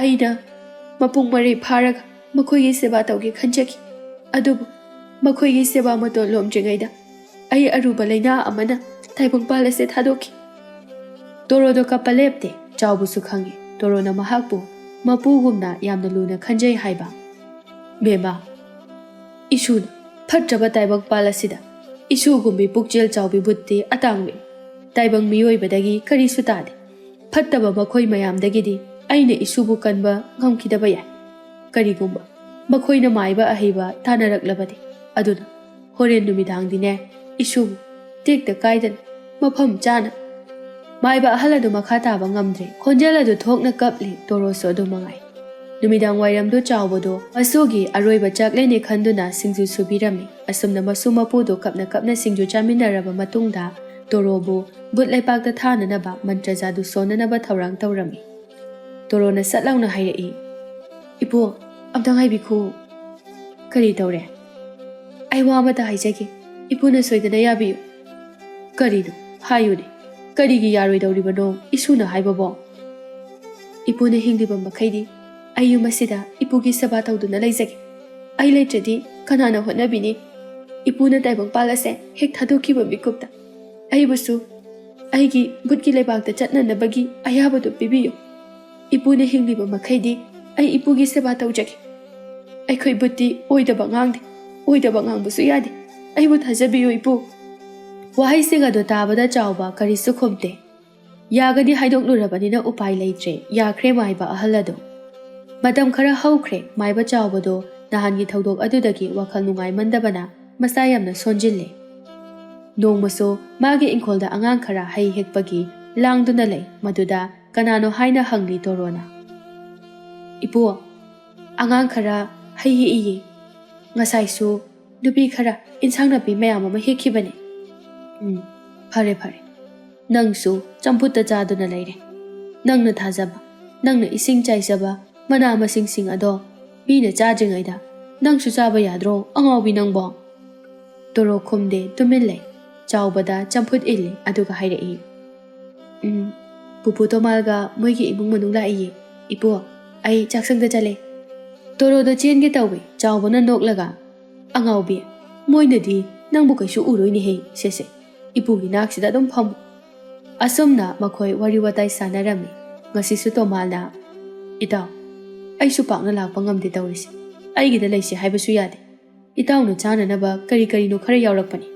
ꯑꯩꯅ ꯃꯄꯨꯡ ꯃꯔꯩ ꯐꯥꯔꯒ ꯃꯈꯣꯏꯒꯤ ꯁꯦꯕꯥ ꯇꯧꯒꯦ ꯈꯟꯖꯈꯤ꯫ ꯑꯗꯨꯕꯨ ꯃꯈꯣꯏꯒꯤ ꯁꯦꯕꯥ ꯃꯇꯣꯟ ꯂꯣꯝꯗ꯭ꯔꯤꯉꯩꯗ ꯑꯩ ꯑꯔꯨꯕ ꯂꯥꯏꯅꯥ ꯑꯃꯅ ꯇꯥꯏꯕꯪꯄꯥꯜ ꯑꯁꯦ ꯊꯥꯗꯣꯛꯈꯤ꯫" ꯇꯣꯔꯣꯗꯣ ꯀꯞꯄ ꯂꯦꯞꯇꯦ꯫ ꯆꯥꯎꯕꯁꯨ ꯈꯪꯏ ꯇꯣꯔꯣꯅ ꯃꯍꯥꯛꯄꯨ ꯃꯄꯨꯒꯨꯝꯅ ꯌꯥꯝꯅ ꯂꯨꯅ ꯈꯟꯖꯩ ꯍꯥꯏꯕ꯫ "ꯕꯦꯝꯃ, ꯏꯁꯨꯅ ꯐꯠꯇ꯭ꯔꯕ ꯇꯥꯏꯕꯪꯄꯥꯜ ꯑꯁꯤꯗ ꯏꯁꯨꯒꯨꯝꯕꯤ ꯄꯨꯛꯆꯦꯜ ꯆꯥꯎꯕꯤ ꯚꯨꯠꯇꯤ ꯑꯇꯥꯡꯕꯅꯤ꯫ ꯇꯥꯏꯕꯪ ꯃꯤꯑꯣꯏꯕꯗꯒꯤ ꯀꯔꯤꯁꯨ ꯇꯥꯗꯦ꯫ ꯐꯠꯇꯕ ꯃꯈꯣꯏ ꯃꯌꯥꯝꯗꯒꯤꯗꯤ ꯑꯩꯅ ꯏꯁꯨꯕꯨ ꯀꯟꯕ ꯉꯝꯈꯤꯗꯕ ꯌꯥꯏ꯫ ꯀꯔꯤꯒꯨꯝꯕ ꯃꯈꯣꯏꯅ ꯃꯥꯏꯕ ꯑꯍꯩꯕ ꯇꯥꯟꯅꯔꯛꯂꯕꯗꯤ, ꯑꯗꯨꯅ ꯍꯣꯔꯦꯟ ꯅꯨꯃꯤꯗꯥꯡꯗꯤꯅꯦ, ꯏꯁꯨꯕꯨ ꯇꯦꯛꯇ ꯀꯥꯏꯗꯅ, ꯃꯐꯝ ꯆꯥꯅ꯫ ꯃꯥꯏꯕ ꯑꯍꯜ ꯑꯗꯨ ꯃꯈꯥ ꯇꯥꯕ ꯉꯝꯗ꯭ꯔꯦ꯫ ꯈꯣꯟꯖꯦꯜ ꯑꯗꯨ ꯊꯣꯛꯅ ꯀꯞꯂꯤ꯫ ꯇꯣꯔꯣꯁꯨ ꯑꯗꯨ ꯃꯉꯥꯏ꯫ ꯅꯨꯃꯤꯗꯥꯡ ꯋꯥꯏꯔꯝꯗꯨ ꯆꯥꯎꯕꯗꯨ ꯃꯁꯨꯒꯤ ꯑꯔꯣꯏꯕ ꯆꯥꯛꯂꯦꯟꯅꯦ ꯈꯟꯗꯨꯅ ꯁꯤꯡꯖꯨ ꯁꯨꯕꯤꯔꯝꯃꯤ꯫ ꯑꯁꯨꯝꯅ ꯃꯁꯨ ꯃꯄꯨꯗꯨ ꯀꯞꯅ ꯀꯞꯅ ꯁꯤꯡꯖꯨ ꯆꯥꯃꯤꯟꯅꯔꯕ ꯃꯇꯨꯡꯗ, ꯇꯣꯔꯣꯕꯨ ꯚꯨꯠ ꯂꯩꯄꯥꯛꯇ ꯊꯥꯅꯅꯕ ꯃꯟꯇ꯭ꯔ ꯖꯥꯗꯨ ꯁꯣꯟꯅꯅꯕ ꯊꯧꯔꯥꯡ ꯇꯧꯔꯝꯃꯤ꯫ ꯇꯣꯔꯣꯅ ꯁꯠ ꯂꯥꯎꯅ ꯍꯥꯏꯔꯛꯏ, "ꯏꯄꯨ, ꯑꯝꯇꯪ ꯍꯥꯏꯕꯤꯈꯣ꯫" "ꯀꯔꯤ ꯇꯧꯔꯦ?" "ꯑꯩ ꯋꯥ ꯑꯃꯇ ꯍꯥꯏꯖꯒꯦ, ꯏꯄꯨꯅ ꯁꯣꯏꯗꯅ ꯌꯥꯕꯤꯌꯨ꯫" "ꯀꯔꯤꯅꯣ? ꯍꯥꯏꯌꯨꯅꯦ, ꯀꯔꯤꯒꯤ ꯌꯥꯔꯣꯏꯗꯧꯔꯤꯕꯅꯣ ꯏꯁꯨꯅ ꯍꯥꯏꯕꯕꯣ?" "ꯏꯄꯨꯅ ꯍꯤꯡꯂꯤꯕ ꯃꯈꯩꯗꯤ ꯑꯩ ꯌꯨꯝ ꯑꯁꯤꯗ ꯏꯄꯨꯒꯤ ꯁꯦꯕꯥ ꯇꯧꯗꯨꯅ ꯂꯩꯖꯒꯦ꯫ ꯑꯩ ꯂꯩꯇ꯭ꯔꯗꯤ ꯀꯅꯥꯅ ꯍꯣꯠꯅꯕꯤꯅꯤ? ꯏꯄꯨꯅ ꯇꯥꯏꯕꯪꯄꯥꯜ ꯑꯁꯦ ꯍꯦꯛ ꯊꯥꯗꯣꯛꯈꯤꯕ ꯃꯤꯀꯨꯞꯇ ꯑꯩꯕꯨꯁꯨ ꯑꯩꯒꯤ ꯚꯨꯠꯀꯤ ꯂꯩꯕꯥꯛꯇ ꯆꯠꯅꯅꯕꯒꯤ ꯑꯌꯥꯕꯗꯨ ꯄꯤꯕꯤꯌꯨ꯫ ꯏꯄꯨꯅ ꯍꯤꯡꯂꯤꯕ ꯃꯈꯩꯗꯤ ꯑꯩ ꯏꯄꯨꯒꯤ ꯁꯦꯕꯥ ꯇꯧꯖꯒꯦ꯫ ꯑꯩꯈꯣꯏ ꯚꯨꯠꯇꯤ ꯑꯣꯏꯗꯕ ꯉꯥꯡꯗꯦ, ꯑꯣꯏꯗꯕ ꯉꯥꯡꯕꯁꯨ ꯌꯥꯗꯦ꯫ ꯑꯩꯕꯨ ꯊꯥꯖꯕꯤꯌꯨ, ꯏꯄꯨ꯫" ꯋꯥꯍꯩꯁꯤꯡ ꯑꯗꯨ ꯇꯥꯕꯗ ꯆꯥꯎꯕ ꯀꯔꯤꯁꯨ ꯈꯨꯝꯗꯦ꯫ ꯌꯥꯒꯅꯤ ꯍꯥꯏꯗꯣꯛꯂꯨꯔꯕꯅꯤꯅ ꯎꯄꯥꯏ ꯂꯩꯇ꯭ꯔꯦ, ꯌꯥꯈ꯭ꯔꯦ ꯃꯥꯏꯕ ꯑꯍꯜ ꯑꯗꯨ꯫ ꯃꯇꯝ ꯈꯔ ꯍꯧꯈ꯭ꯔꯦ꯫ ꯃꯥꯏꯕ ꯆꯥꯎꯕꯗꯨ ꯅꯍꯥꯟꯒꯤ ꯊꯧꯗꯣꯛ ꯑꯗꯨꯗꯒꯤ ꯋꯥꯈꯜ ꯅꯨꯡꯉꯥꯏꯃꯟꯗꯕꯅ ꯃꯁꯥ ꯌꯥꯝꯅ ꯁꯣꯟꯖꯤꯜꯂꯦ꯫ ꯅꯣꯡꯃꯁꯨ ꯃꯥꯒꯤ ꯏꯪꯈꯣꯜꯗ ꯑꯉꯥꯡ ꯈꯔ ꯍꯩ ꯍꯦꯛꯄꯒꯤ ꯂꯥꯡꯗꯨꯅ ꯂꯩ꯫ ꯃꯗꯨꯗ ꯀꯅꯥꯅꯣ ꯍꯥꯏꯅ ꯍꯪꯂꯤ ꯇꯣꯔꯣꯅ꯫ "ꯏꯄꯨ, ꯑꯉꯥꯡ ꯈꯔ ꯍꯩ ꯍꯦꯛꯏꯌꯦ꯫ ꯉꯁꯥꯏꯁꯨ ꯅꯨꯄꯤ ꯈꯔ ꯏꯟꯁꯥꯡ ꯅꯥꯄꯤ ꯃꯌꯥꯝ ꯑꯃ ꯍꯦꯛꯈꯤꯕꯅꯦ꯫" "ꯎꯝ, ꯐꯔꯦ ꯐꯔꯦ꯫ ꯅꯪꯁꯨ ꯆꯝꯐꯨꯠꯇ ꯆꯥꯗꯨꯅ ꯂꯩꯔꯦ꯫ ꯅꯪꯅ ꯊꯥꯖꯕ, ꯅꯪꯅ ꯏꯁꯤꯡ ꯆꯥꯏꯖꯕ ꯃꯅꯥ ꯃꯁꯤꯡꯁꯤꯡ ꯑꯗꯣ ꯃꯤꯅ ꯆꯥꯗ꯭ꯔꯤꯉꯩꯗ ꯅꯪꯁꯨ ꯆꯥꯕ ꯌꯥꯗ꯭ꯔꯣ, ꯑꯉꯥꯎꯕꯤ ꯅꯪꯕꯣ?" ꯇꯣꯔꯣ ꯈꯨꯝꯗꯦ, ꯇꯨꯃꯤꯟ ꯂꯩ꯫ ꯆꯥꯎꯕꯗ ꯆꯝꯐꯨꯠ ꯏꯜꯂꯤ, ꯑꯗꯨꯒ ꯍꯥꯏꯔꯛꯏ, "ꯎꯝ, ꯄꯨꯄꯨ ꯇꯣꯃꯥꯜꯒ ꯃꯣꯏꯒꯤ ꯏꯃꯨꯡ ꯃꯅꯨꯡ ꯂꯥꯛꯏꯌꯦ꯫ ꯏꯄꯨ, ꯑꯩ ꯆꯥꯛꯁꯪꯗ ꯆꯠꯂꯦ꯫" ꯇꯣꯔꯣꯗꯣ ꯆꯦꯟꯒꯦ ꯇꯧꯏ꯫ ꯆꯥꯎꯕꯅ ꯅꯣꯛꯂꯒ, "ꯑꯉꯥꯎꯕꯤ, ꯃꯣꯏꯅꯗꯤ ꯅꯪꯕꯨ ꯀꯩꯁꯨ ꯎꯔꯣꯏꯅꯦꯍꯦ꯫ ꯁꯦ ꯁꯦ, ꯏꯄꯨꯒꯤ ꯅꯥꯛꯁꯤꯗ ꯑꯗꯨꯝ ꯐꯝꯃꯨ꯫" ꯑꯁꯨꯝꯅ ꯃꯈꯣꯏ ꯋꯥꯔꯤ ꯋꯥꯇꯥꯏ ꯁꯥꯟꯅꯔꯝꯃꯤ꯫ ꯉꯁꯤꯁꯨ ꯇꯣꯃꯥꯜꯅ, "ꯏꯇꯥꯎ, ꯑꯩꯁꯨ ꯄꯥꯛꯅ ꯂꯥꯛꯄ ꯉꯝꯗꯦ ꯇꯧꯔꯤꯁꯦ꯫ ꯑꯩꯒꯤꯗ ꯂꯩꯁꯦ ꯍꯥꯏꯕꯁꯨ ꯌꯥꯗꯦ꯫ ꯏꯇꯥꯎꯅ ꯆꯥꯅꯅꯕ ꯀꯔꯤ ꯀꯔꯤꯅꯣ ꯈꯔ ꯌꯥꯎꯔꯛꯄꯅꯤ꯫"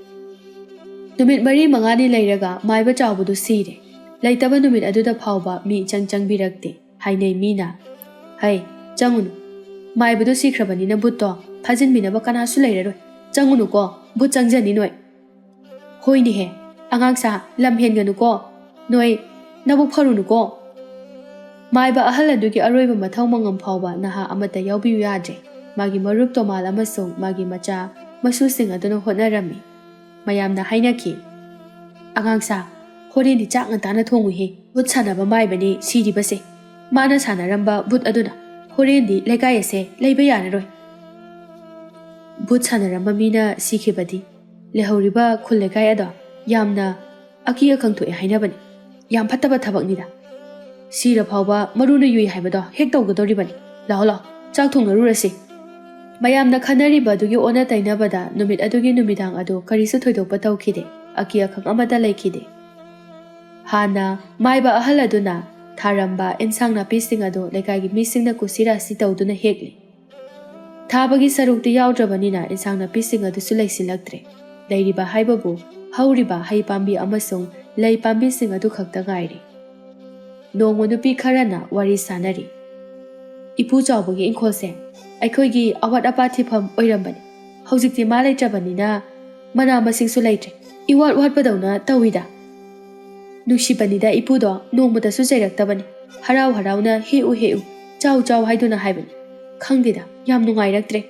ꯅꯨꯃꯤꯠ ꯃꯔꯤ ꯃꯉꯥꯅꯤ ꯂꯩꯔꯒ ꯃꯥꯏꯕ ꯆꯥꯎꯕꯗꯨ ꯁꯤꯔꯦ꯫ ꯂꯩꯇꯕ ꯅꯨꯃꯤꯠ ꯑꯗꯨꯗ ꯐꯥꯎꯕ ꯃꯤ ꯏꯆꯪ ꯆꯪꯕꯤꯔꯛꯇꯦ꯫ ꯍꯥꯏꯅꯩ ꯃꯤꯅ, "ꯍꯩ, ꯆꯪꯉꯨꯅꯨ꯫ ꯃꯥꯏꯕꯗꯣ ꯁꯤꯈ꯭ꯔꯕꯅꯤꯅ ꯚꯨꯠꯇꯣ ꯐꯥꯖꯤꯟꯕꯤꯅꯕ ꯀꯅꯥꯁꯨ ꯂꯩꯔꯔꯣꯏ꯫ ꯆꯪꯉꯨꯅꯨꯀꯣ, ꯚꯨꯠ ꯆꯪꯖꯅꯤ ꯅꯣꯏ꯫" ꯍꯣꯏꯅꯦꯍꯦ, ꯑꯉꯥꯡꯁꯥ, ꯂꯝ ꯍꯦꯟꯒꯅꯨꯀꯣ꯫ ꯅꯣꯏ ꯅꯕꯨꯛ ꯐꯔꯨꯅꯨꯀꯣ꯫ ꯃꯥꯏꯕ ꯑꯍꯜ ꯑꯗꯨꯒꯤ ꯑꯔꯣꯏꯕ ꯃꯊꯧ ꯃꯉꯝ ꯐꯥꯎꯕ ꯅꯍꯥ ꯑꯃꯠꯇ ꯌꯥꯎꯕꯤꯌꯨ ꯌꯥꯗ꯭ꯔꯦ꯫ ꯃꯥꯒꯤ ꯃꯔꯨꯞ ꯇꯣꯃꯥꯜ ꯑꯃꯁꯨꯡ ꯃꯥꯒꯤ ꯃꯆꯥ ꯃꯁꯨꯁꯤꯡ ꯑꯗꯨꯅ ꯍꯣꯠꯅꯔꯝꯃꯤ꯫ ꯃꯌꯥꯝꯅ ꯍꯥꯏꯅꯈꯤ, "ꯑꯉꯥꯡꯁꯥ, ꯍꯣꯔꯦꯟꯗꯤ ꯆꯥꯛ ꯉꯟꯇꯥꯅ ꯊꯣꯡꯉꯨꯍꯦ꯫ ꯚꯨꯠ ꯁꯥꯟꯅꯕ ꯃꯥꯏꯕꯅꯤ ꯁꯤꯔꯤꯕꯁꯦ꯫ ꯃꯥꯅ ꯁꯥꯟꯅꯔꯝꯕ ꯚꯨꯠ ꯑꯗꯨꯅ ꯍꯣꯔꯦꯟꯗꯤ ꯂꯩꯀꯥꯏ ꯑꯁꯦ ꯂꯩꯕ ꯌꯥꯔꯔꯣꯏ꯫" ꯚꯨꯠ ꯁꯥꯟꯅꯔꯝꯕ ꯃꯤꯅ ꯁꯤꯈꯤꯕꯗꯤ ꯂꯩꯍꯧꯔꯤꯕ ꯈꯨꯜ ꯂꯩꯀꯥꯏ ꯑꯗꯣ ꯌꯥꯝꯅ ꯑꯀꯤ ꯑꯈꯪ ꯊꯣꯛꯑꯦ ꯍꯥꯏꯅꯕꯅꯤ꯫ ꯌꯥꯝ ꯐꯠꯇꯕ ꯊꯕꯛꯅꯤꯗ꯫ ꯁꯤꯔ ꯐꯥꯎꯕ ꯃꯔꯨꯅ ꯌꯨꯏ ꯍꯥꯏꯕꯗꯣ ꯍꯦꯛ ꯇꯧꯒꯗꯧꯔꯤꯕꯅꯤ꯫ ꯂꯥꯛꯑꯣ, ꯂꯥꯛꯑꯣ, ꯆꯥꯛ ꯊꯣꯡꯅꯔꯨꯔꯁꯤ꯫ ꯃꯌꯥꯝꯅ ꯈꯟꯅꯔꯤꯕ ꯑꯗꯨꯒꯤ ꯑꯣꯟꯅ ꯇꯩꯅꯕꯗ ꯅꯨꯃꯤꯠ ꯑꯗꯨꯒꯤ ꯅꯨꯃꯤꯗꯥꯡ ꯑꯗꯨ ꯀꯔꯤꯁꯨ ꯊꯣꯏꯗꯣꯛꯄ ꯇꯧꯈꯤꯗꯦ꯫ ꯑꯀꯤ ꯑꯈꯪ ꯑꯃꯠꯇ ꯂꯩꯈꯤꯗꯦ꯫ ꯍꯥꯟꯅ ꯃꯥꯏꯕ ꯑꯍꯜ ꯑꯗꯨꯅ ꯊꯥꯔꯝꯕ ꯏꯟꯁꯥꯡ ꯅꯥꯄꯤꯁꯤꯡ ꯑꯗꯨ ꯂꯩꯀꯥꯏꯒꯤ ꯃꯤꯁꯤꯡꯅ ꯀꯨꯁꯤꯔꯥꯁꯤ ꯇꯧꯗꯨꯅ ꯍꯦꯛꯂꯤ꯫ ꯊꯥꯕꯒꯤ ꯁꯔꯨꯛꯇꯤ ꯌꯥꯎꯗ꯭ꯔꯕꯅꯤꯅ ꯏꯟꯁꯥꯡ ꯅꯥꯄꯤꯁꯤꯡ ꯑꯗꯨꯁꯨ ꯂꯩꯁꯤꯜꯂꯛꯇ꯭ꯔꯦ꯫ ꯂꯩꯔꯤꯕ ꯍꯥꯏꯕꯕꯨ ꯍꯧꯔꯤꯕ ꯍꯩ ꯄꯥꯝꯕꯤ ꯑꯃꯁꯨꯡ ꯂꯩ ꯄꯥꯝꯕꯤꯁꯤꯡ ꯑꯗꯨ ꯈꯛꯇ ꯉꯥꯏꯔꯦ꯫ ꯅꯣꯡꯃ ꯅꯨꯄꯤ ꯈꯔꯅ ꯋꯥꯔꯤ ꯁꯥꯅꯔꯤ꯫ "ꯏꯄꯨ ꯆꯥꯎꯕꯒꯤ ꯏꯪꯈꯣꯜꯁꯦ ꯑꯩꯈꯣꯏꯒꯤ ꯑꯋꯥꯠ ꯑꯄꯥ ꯊꯤꯐꯝ ꯑꯣꯏꯔꯝꯕꯅꯤ꯫ ꯍꯧꯖꯤꯛꯇꯤ ꯃꯥ ꯂꯩꯇ꯭ꯔꯕꯅꯤꯅ ꯃꯅꯥ ꯃꯁꯤꯡꯁꯨ ꯂꯩꯇ꯭ꯔꯦ꯫ ꯏꯋꯥꯠ ꯋꯥꯠꯄꯗꯧꯅ ꯇꯧꯏꯗ꯫" "ꯅꯨꯡꯁꯤꯕꯅꯤꯗ ꯏꯄꯨꯗꯣ, ꯅꯣꯡꯃꯇꯁꯨ ꯆꯩꯔꯛꯇꯕꯅꯤ꯫ ꯍꯔꯥꯎ ꯍꯔꯥꯎꯅ 'ꯍꯦꯛꯎ, ꯍꯦꯛꯎ, ꯆꯥꯎ, ꯆꯥꯎ' ꯍꯥꯏꯗꯨꯅ ꯍꯥꯏꯕꯅꯤ꯫ ꯈꯪꯗꯦꯗ, ꯌꯥꯝ ꯅꯨꯡꯉꯥꯏꯔꯛꯇ꯭ꯔꯦ꯫"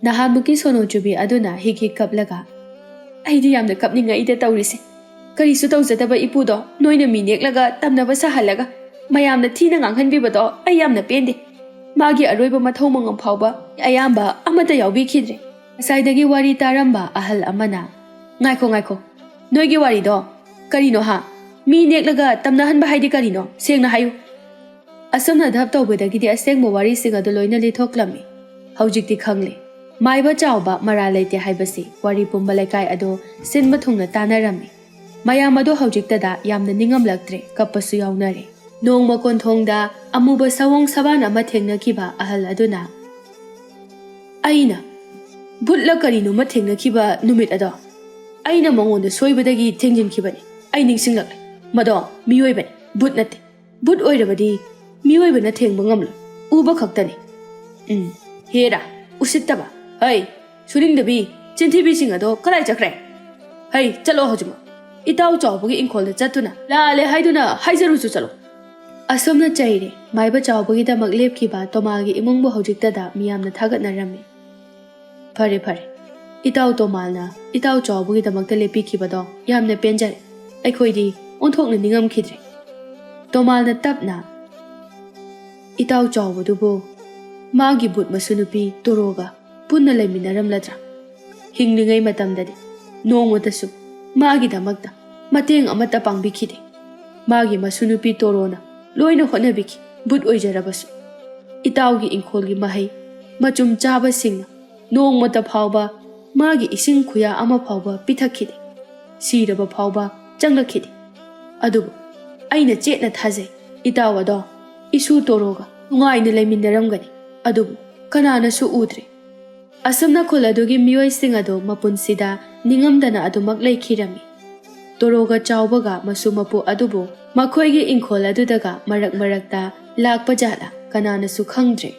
ꯅꯍꯥꯟꯃꯨꯛꯀꯤ ꯁꯣꯅꯣ ꯆꯨꯕꯤ ꯑꯗꯨꯅ ꯍꯤꯛ ꯍꯤꯛ ꯀꯞꯂꯒ, "ꯑꯩꯗꯤ ꯌꯥꯝꯅ ꯀꯞꯅꯤꯡꯉꯛꯏꯗ ꯇꯧꯔꯤꯁꯦ꯫ ꯀꯔꯤꯁꯨ ꯇꯧꯖꯗꯕ ꯏꯄꯨꯗꯣ ꯅꯣꯏꯅ ꯃꯤ ꯅꯦꯛꯂꯒ ꯇꯝꯅꯕ ꯁꯥꯍꯜꯂꯒ ꯃꯌꯥꯝꯅ ꯊꯤꯅ ꯉꯥꯡꯍꯟꯕꯤꯕꯗꯣ ꯑꯩ ꯌꯥꯝꯅ ꯄꯦꯟꯗꯦ꯫ ꯃꯥꯒꯤ ꯑꯔꯣꯏꯕ ꯃꯊꯧ ꯃꯉꯝ ꯐꯥꯎꯕ ꯑꯌꯥꯝꯕ ꯑꯃꯠꯇ ꯌꯥꯎꯕꯤꯈꯤꯗ꯭ꯔꯦ꯫" ꯉꯁꯥꯏꯗꯒꯤ ꯋꯥꯔꯤ ꯇꯥꯔꯝꯕ ꯑꯍꯜ ꯑꯃꯅ, "ꯉꯥꯏꯈꯣ, ꯉꯥꯏꯈꯣ, ꯅꯣꯏꯒꯤ ꯋꯥꯔꯤꯗꯣ ꯀꯔꯤꯅꯣ ꯍꯥ? ꯃꯤ ꯅꯦꯛꯂꯒ ꯇꯝꯅꯍꯟꯕ ꯍꯥꯏꯗꯤ ꯀꯔꯤꯅꯣ? ꯁꯦꯡꯅ ꯍꯥꯏꯌꯨ꯫" ꯑꯁꯨꯝꯅ ꯙꯞ ꯇꯧꯕꯗꯒꯤꯗꯤ ꯑꯁꯦꯡꯕ ꯋꯥꯔꯤꯁꯤꯡ ꯑꯗꯨ ꯂꯣꯏꯅ ꯂꯤꯊꯣꯛꯂꯝꯃꯤ꯫ ꯍꯧꯖꯤꯛꯇꯤ ꯈꯪꯂꯦ, ꯃꯥꯏꯕ ꯆꯥꯎꯕ ꯃꯔꯥꯜ ꯂꯩꯇꯦ ꯍꯥꯏꯕꯁꯤ ꯋꯥꯔꯤ ꯄꯨꯝꯕ ꯂꯩꯀꯥꯏ ꯑꯗꯨ ꯁꯤꯟꯕ ꯊꯨꯡꯅ ꯇꯥꯅꯔꯝꯃꯤ꯫ ꯃꯌꯥꯝ ꯑꯗꯨ ꯍꯧꯖꯤꯛꯇꯗ ꯌꯥꯝꯅ ꯅꯤꯡꯉꯝꯂꯛꯇ꯭ꯔꯦ, ꯀꯞꯄꯁꯨ ꯌꯥꯎꯅꯔꯦ꯫ ꯅꯣꯡꯃ ꯀꯣꯟꯊꯣꯡꯗ ꯑꯃꯨꯕ ꯁꯑꯣꯡ ꯁꯕꯥꯟ ꯑꯃ ꯊꯦꯡꯅꯈꯤꯕ ꯑꯍꯜ ꯑꯗꯨꯅ, "ꯑꯩꯅ ꯚꯨꯠꯂ ꯀꯔꯤꯅꯣꯃ ꯊꯦꯡꯅꯈꯤꯕ ꯅꯨꯃꯤꯠ ꯑꯗꯣ ꯑꯩꯅ ꯃꯉꯣꯟꯗ ꯁꯣꯏꯕꯗꯒꯤ ꯊꯦꯡꯖꯤꯟꯈꯤꯕꯅꯤ꯫ ꯑꯩ ꯅꯤꯡꯁꯤꯡꯂꯛꯂꯦ꯫ ꯃꯗꯣ ꯃꯤꯑꯣꯏꯕꯅꯤ, ꯚꯨꯠ ꯅꯠꯇꯦ꯫ ꯚꯨꯠ ꯑꯣꯏꯔꯕꯗꯤ ꯃꯤꯑꯣꯏꯕꯅ ꯊꯦꯡꯕ ꯉꯝꯂꯣꯏ, ꯎꯕ ꯈꯛꯇꯅꯤ꯫ ꯎꯝ, ꯍꯦꯔꯥ, ꯎꯁꯤꯠꯇꯕ꯫ ꯍꯩ, ꯁꯨꯅꯤꯡꯗꯕꯤ, ꯆꯤꯟꯊꯤꯕꯤꯁꯤꯡ ꯑꯗꯣ ꯀꯗꯥꯏ ꯆꯠꯈ꯭ꯔꯦ? ꯍꯩ, ꯆꯠꯂꯣ ꯍꯧꯖꯤꯛꯃꯛ꯫ ꯏꯇꯥꯎ ꯆꯥꯎꯕꯒꯤ ꯏꯪꯈꯣꯜꯗ ꯆꯠꯇꯨꯅ ꯂꯥꯜꯂꯦ ꯍꯥꯏꯗꯨꯅ ꯍꯥꯏꯖꯔꯨꯁꯨ ꯆꯠꯂꯣ꯫ ꯑꯁꯨꯝꯅ ꯆꯩꯔꯦ ꯃꯥꯏꯕ ꯆꯥꯎꯕꯒꯤꯗꯃꯛ ꯂꯦꯞꯈꯤꯕ ꯇꯣꯃꯥꯒꯤ ꯏꯃꯨꯡꯕꯨ ꯍꯧꯖꯤꯛꯇꯗ ꯃꯤꯌꯥꯝꯅ ꯊꯥꯒꯠꯅꯔꯝꯃꯤ꯫ ꯐꯔꯦ, ꯐꯔꯦ꯫ ꯏꯇꯥꯎ ꯇꯣꯃꯥꯜꯅ ꯏꯇꯥꯎ ꯆꯥꯎꯕꯒꯤꯗꯃꯛꯇ ꯂꯦꯞꯄꯤꯈꯤꯕꯗꯣ ꯌꯥꯝꯅ ꯄꯦꯟꯖꯔꯦ꯫ ꯑꯩꯈꯣꯏꯗꯤ ꯑꯣꯟꯊꯣꯛꯅ ꯅꯤꯡꯉꯝꯈꯤꯗ꯭ꯔꯦ꯫ ꯇꯣꯃꯥꯜꯅ ꯇꯞꯅ ꯏꯇꯥꯎ ꯆꯥꯎꯕꯗꯨꯕꯨ ꯃꯥꯒꯤ ꯚꯨꯠ ꯃꯁꯨ ꯅꯨꯄꯤ ꯇꯣꯔꯣꯒ ꯄꯨꯟꯅ ꯂꯩꯃꯤꯟꯅꯔꯝꯂꯗ꯭ꯔꯥ? ꯍꯤꯡꯂꯤꯉꯩ ꯃꯇꯝꯗꯗꯤ ꯅꯣꯡꯃꯇꯁꯨ ꯃꯥꯒꯤꯗꯃꯛꯇ ꯃꯇꯦꯡ ꯑꯃꯠꯇ ꯄꯥꯡꯕꯤꯈꯤꯗꯦ꯫ ꯃꯥꯒꯤ ꯃꯁꯨ ꯅꯨꯄꯤ ꯇꯣꯔꯣꯅ ꯂꯣꯏꯅ ꯍꯣꯠꯅꯕꯤꯈꯤ, ꯚꯨꯠ ꯑꯣꯏꯖꯔꯕꯁꯨ꯫ ꯏꯇꯥꯎꯒꯤ ꯏꯪꯈꯣꯜꯒꯤ ꯃꯍꯩ ꯃꯆꯨꯝ ꯆꯥꯕꯁꯤꯡꯅ ꯅꯣꯡꯃꯇ ꯐꯥꯎꯕ ꯃꯥꯒꯤ ꯏꯁꯤꯡ ꯈꯨꯌꯥ ꯑꯃ ꯐꯥꯎꯕ ꯄꯤꯊꯛꯈꯤꯗꯦ꯫ ꯁꯤꯔꯕ ꯐꯥꯎꯕ ꯆꯪꯂꯛꯈꯤꯗꯦ꯫ ꯑꯗꯨꯕꯨ ꯑꯩꯅ ꯆꯦꯠꯅ ꯊꯥꯖꯩ, ꯏꯇꯥꯎ ꯑꯗꯣ ꯏꯁꯨ ꯇꯣꯔꯣꯒ ꯅꯨꯡꯉꯥꯏꯅ ꯂꯩꯃꯤꯟꯅꯔꯝꯒꯅꯤ꯫ ꯑꯗꯨꯕꯨ ꯀꯅꯥꯅꯁꯨ ꯎꯗ꯭ꯔꯦ꯫ ꯑꯁꯨꯝꯅ ꯈꯨꯜ ꯑꯗꯨꯒꯤ ꯃꯤꯑꯣꯏꯁꯤꯡ ꯑꯗꯨ ꯃꯄꯨꯟꯁꯤꯗ ꯅꯤꯡꯉꯝꯗꯅ ꯑꯗꯨꯃꯛ ꯂꯩꯈꯤꯔꯝꯃꯤ꯫ ꯇꯣꯔꯣꯒ ꯆꯥꯎꯕꯒ ꯃꯁꯨ ꯃꯄꯨ ꯑꯗꯨꯕꯨ ꯃꯈꯣꯏꯒꯤ ꯏꯪꯈꯣꯜ ꯑꯗꯨꯗꯒ ꯃꯔꯛ ꯃꯔꯛꯇ ꯂꯥꯛꯄ ꯖꯥꯠꯂ ꯀꯅꯥꯅꯁꯨ ꯈꯪꯗ꯭ꯔꯦ꯫